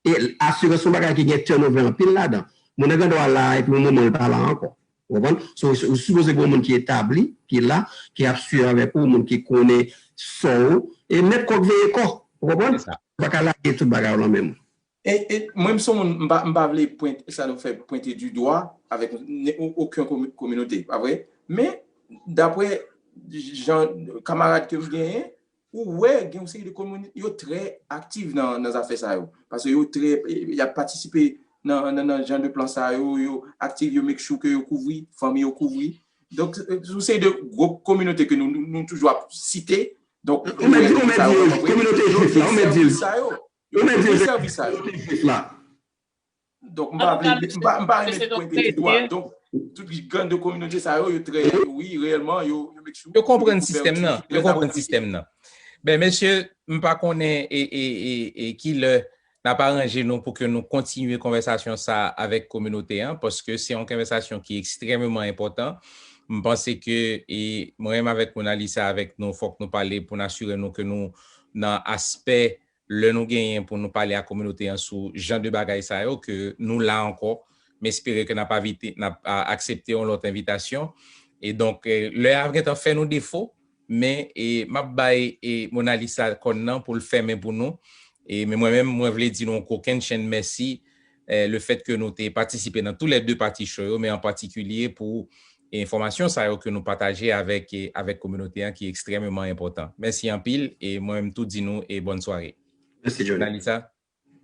E asirans se yon bagay ki gen turnover anpil ladan. Moun nan gen dwa la epi yon moman l pa la ankò. Ou konprann? So, ou sipoze gen yon moun ki etabli, ki la, ki ap swiv avèk ou, moun ki konnen sa w, e mèt kò k veye kò. Ou konprann? Ou pa ka lage tout bagay ou nan men moun. E, e mwen, m se yon moun, m pa, m pa vle pwente, sa nou fè pwente du doigt avèk ne, o, okenn komi-, kominote, pa vre? Men, daprè jan kamarad ke m genyen, ou wè gen yon seri de kominote, yo trè aktif nan, nan zafè sa yo. Paske yo trè, y ap patisipe nan, nan, nan jan de plan sa yo, yo aktif, yo make sure ke yo kouvri, fanmi yo kouvri. Donk, se yon seri de gwo kominote ke nou, nou, nou toujou ap site. Donk, ou mèt di, ou mèt di, kominote jwif la, ou mèt di l. Yo mèt di l. Donk, m pa vle, m pa, m pa renmen pwente di dwa. Donk, tout grenn de kominote sa yo, yo trè, wi, reyèlman, yo, yo make sure yo konprann sistèm nan. Yo konprann sistèm nan. Ben, mesye, m pa konnen e, e, e, e ki lè n ap aranje nou pou ke nou kontinye konvèsasyon sa a avèk kominote an, paske se yon konvèsasyon ki ekstrèmeman enpòtan. M panse ke, e mwen menm avèk Monalisa, avèk nou, fòk nou pale pou n asire nou ke nou nan aspè lè nou genyen pou nou pale ak kominote an sou jan de bagay sa yo, ke nou la ankò. M espere ke n ap avite, n ap, a, aksepte yon lòt envitasyon. E donk, e, lè a gentan fè nou defo, men, e, m ap bay, e, Monalisa kòn nan pou l fèmen pou nou. E, men mwen menm, mwen vle di nou yon kokenn chenn mèsi, e, le fèt ke nou te patisipe nan tou lè de pati show yo, men an patikilye pou enfòmasyon sa yo ke nou pataje avèk, e, avèk kominote an ki ekstrèmeman enpòtan. Mèsi anpil, e mwen menm tou di nou, e bòn sware. Mèsi, Johnny. Monalisa?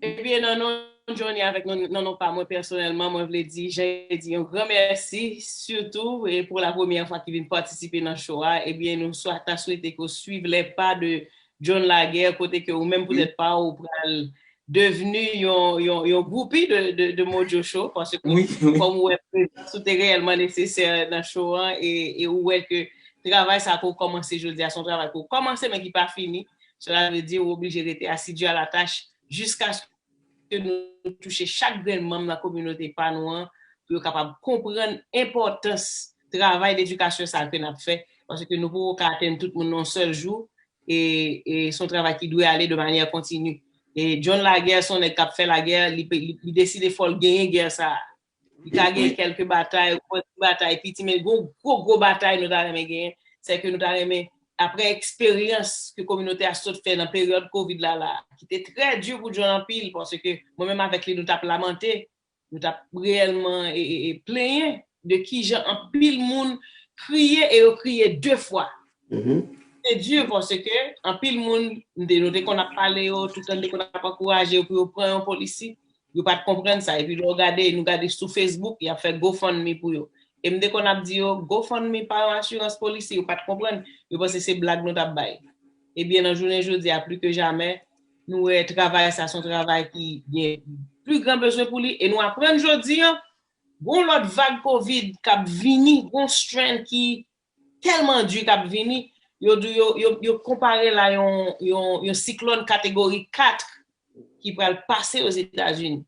Ebyen, nan non Johnny avèk nan, nan non pa mwen pèsonèlman, mwen vle di, jan e di, yon gran mèsi, sitou, e pou la premyè fwa ki vin patisipe nan show a. Ebyen, nou swa, ta swete ke w swiv les pas de John Laguerre, kote ke ou menm poutèt pa w, ou pral devni yon, yon, yon groupi de, de, de Mojo Show, paske kòm ou wè prezans ou te reyèlman nesesè nan show an, e, e ou wè ke travay sa ke w kòmanse jodi a, se yon travay ke w kòmanse, men ki pa fini. Cela veut dire ou oblije rete asidi a la tach jiskaske nou touche chak grenn manm nan kominote pa nou an, pou yo kapab konprann enpòtans travay ledikasyon sa ke n ap fè, paske nou poko ka atenn tout moun nan yon sèl jou, e, e se yon travay ki dwe ale de manyè kontini. E John Laguerre, se yon nèg k ap fè lagè, li, li, li deside fò l genyen gè sa a. Li ka genyen kèlke batay, yon ti batay piti, men gwo, gwo, gwo batay nou ta renmen genyen, se ke nou ta renmen, apre eksperyans ke kominote a sot fè nan peryòd kovid la, la, ki te trè di pou John anpil, paske mwen menm avèk li, nou t ap lamante, nou t ap reyèlman e, e, e plenyen de kijan anpil moun kriye e yo kriye de fwa. Se di paske anpil moun, nou te, nou te konn ap pale yo, tout tan nou te konn ap ankouraje yo pou yo pran yon polisi, yo pa t konprann sa. Epi lè w gade, nou gade sou Facebook, y ap fè GoFundMe pou yo. E m te konn ap di yo, GoFundMe pa yon asirans polisi, yo pa t konprann. Yo panse se blag nou t ap bay. Ebyen, nan jounen jodi a, pli ke jamè, nou wè travay sa, se yon travay ki gen pli gran bezwen pou li. E nou aprann jodi a, gon lòt vag kovid k ap vini, gon strain ki tèlman di k ap vini, yo di yo, yo, yo konpare l a yon, yon, yon siklòn kategori kat ki pral pase Ozetazini.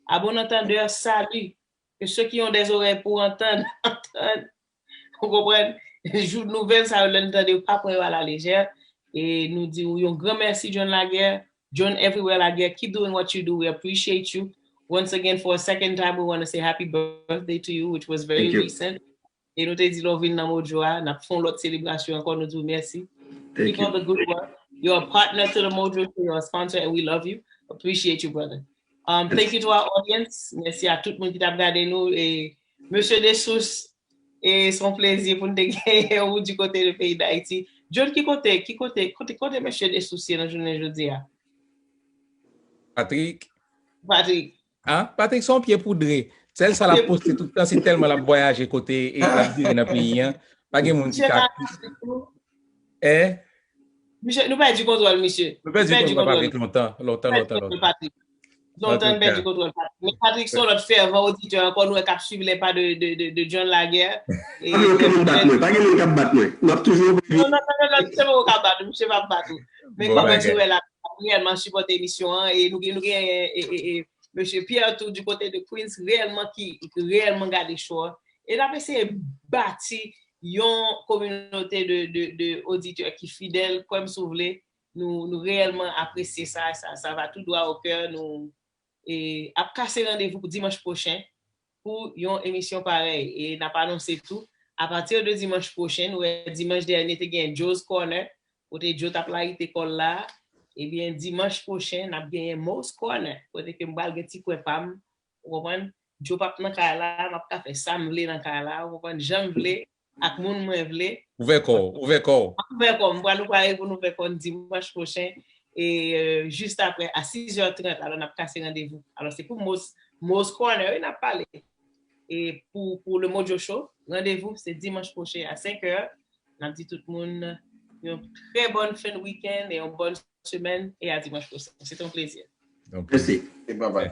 À bon entendeur, salut. Que ceux qui ont des oreilles pour entendre, entendent. Ou konprann? Jou nouvèl sa yo, lè n tande yo, pa pran yo a la lejè. E nou di w yon gran mèsi, John Laguerre. John Everywhere Laguerre, keep doing what you do. We appreciate you. Once again, for a second time, we want to say happy birthday to you, which was very recent. E nou te di lè w vin nan Mojo a, n ap fè yon lòt selebrasyon ankò, nou di w mèsi. Keep up the good work. You're a partner to the Mojo Show, you're a sponsor, and we love you. Appreciate you, brother. Um, thank you to our audience. Mèsi a tout moun ki t ap gade nou. E Mesye Dessources, e se yon plezi pou n te genyen ou du côté de peyi Dayiti. John, ki kote, ki kote, kote, kote Mesye Dessources ye nan jounen jodi a? Patrick. Patrick. Ah, Patrick se yon pye poudre. Sèl sa l ap poste tout tan, se tèlman l ap vwayaje kote e l ap vire nan peyi an. Pa gen moun ki ka. Eh? Misye, nou pèdi kontwòl, misye. Nou pèdi kontwòl Patrick lontan, lontan, lontan, lontan. Lontan n pèdi kontwòl Patrick. Men Patrick se yon lòt fèvan oditè ankò, nou wè k ap swiv les pas de, de, de, de John Laguerre. Pa gen okenn moun bat mwen, pa gen moun k ap bat mwen. M ap toujou. Non, non, non, non, non, misye poko ka bat ou, misye p ap bat ou. Men kòman nou wè la, reyèlman sipòte emisyon an, e nou gen, nou gen, e, e, e, Mesye Pierre tou du côté de Queens, reyèlman ki, reyèlman gade show an. E n ap eseye bati yon kominote de, de, de oditè ki fidèl, kwè m si w vle, nou, nou reyèlman apresye sa, sa, ça va tout droit au cœur, nou e, ap kase randevou pou dimanch pwochen pou yon emisyon parèy. E n ap anonse tou, apati de dimanch pwochen, nou wè dimanch dènye te gen Joe's Corner, kote Joe t ap layite kò l la, ebyen dimanch pwochen, n ap genyen Mo's Corner, kote ke m pral gen ti kwen pa m, ou konprann? Joe p ap nan kay la, m ap ka fè sa m vle nan kay la, ou konprann, jan m vle, ak moun mwen vle. Ouvè kò w, ouvè kò w. M ap ouvè kò m, m pral ouvè pou n ouvè kò n dimanch pwochen, e, euh, jis apre, a sizè trant, alò n ap kase randevou. Alò se pou Mo's, Mo's Corner, wi, n ap pale. E pou, pou le Mojo Show, randevou se dimanch pwochen a senk è. N ap di tout moun yon trè bòn fen wikenn e yon bòn semèn, e a dimanch pwochen. Se te yon plezi. Mèsi. E bye bye.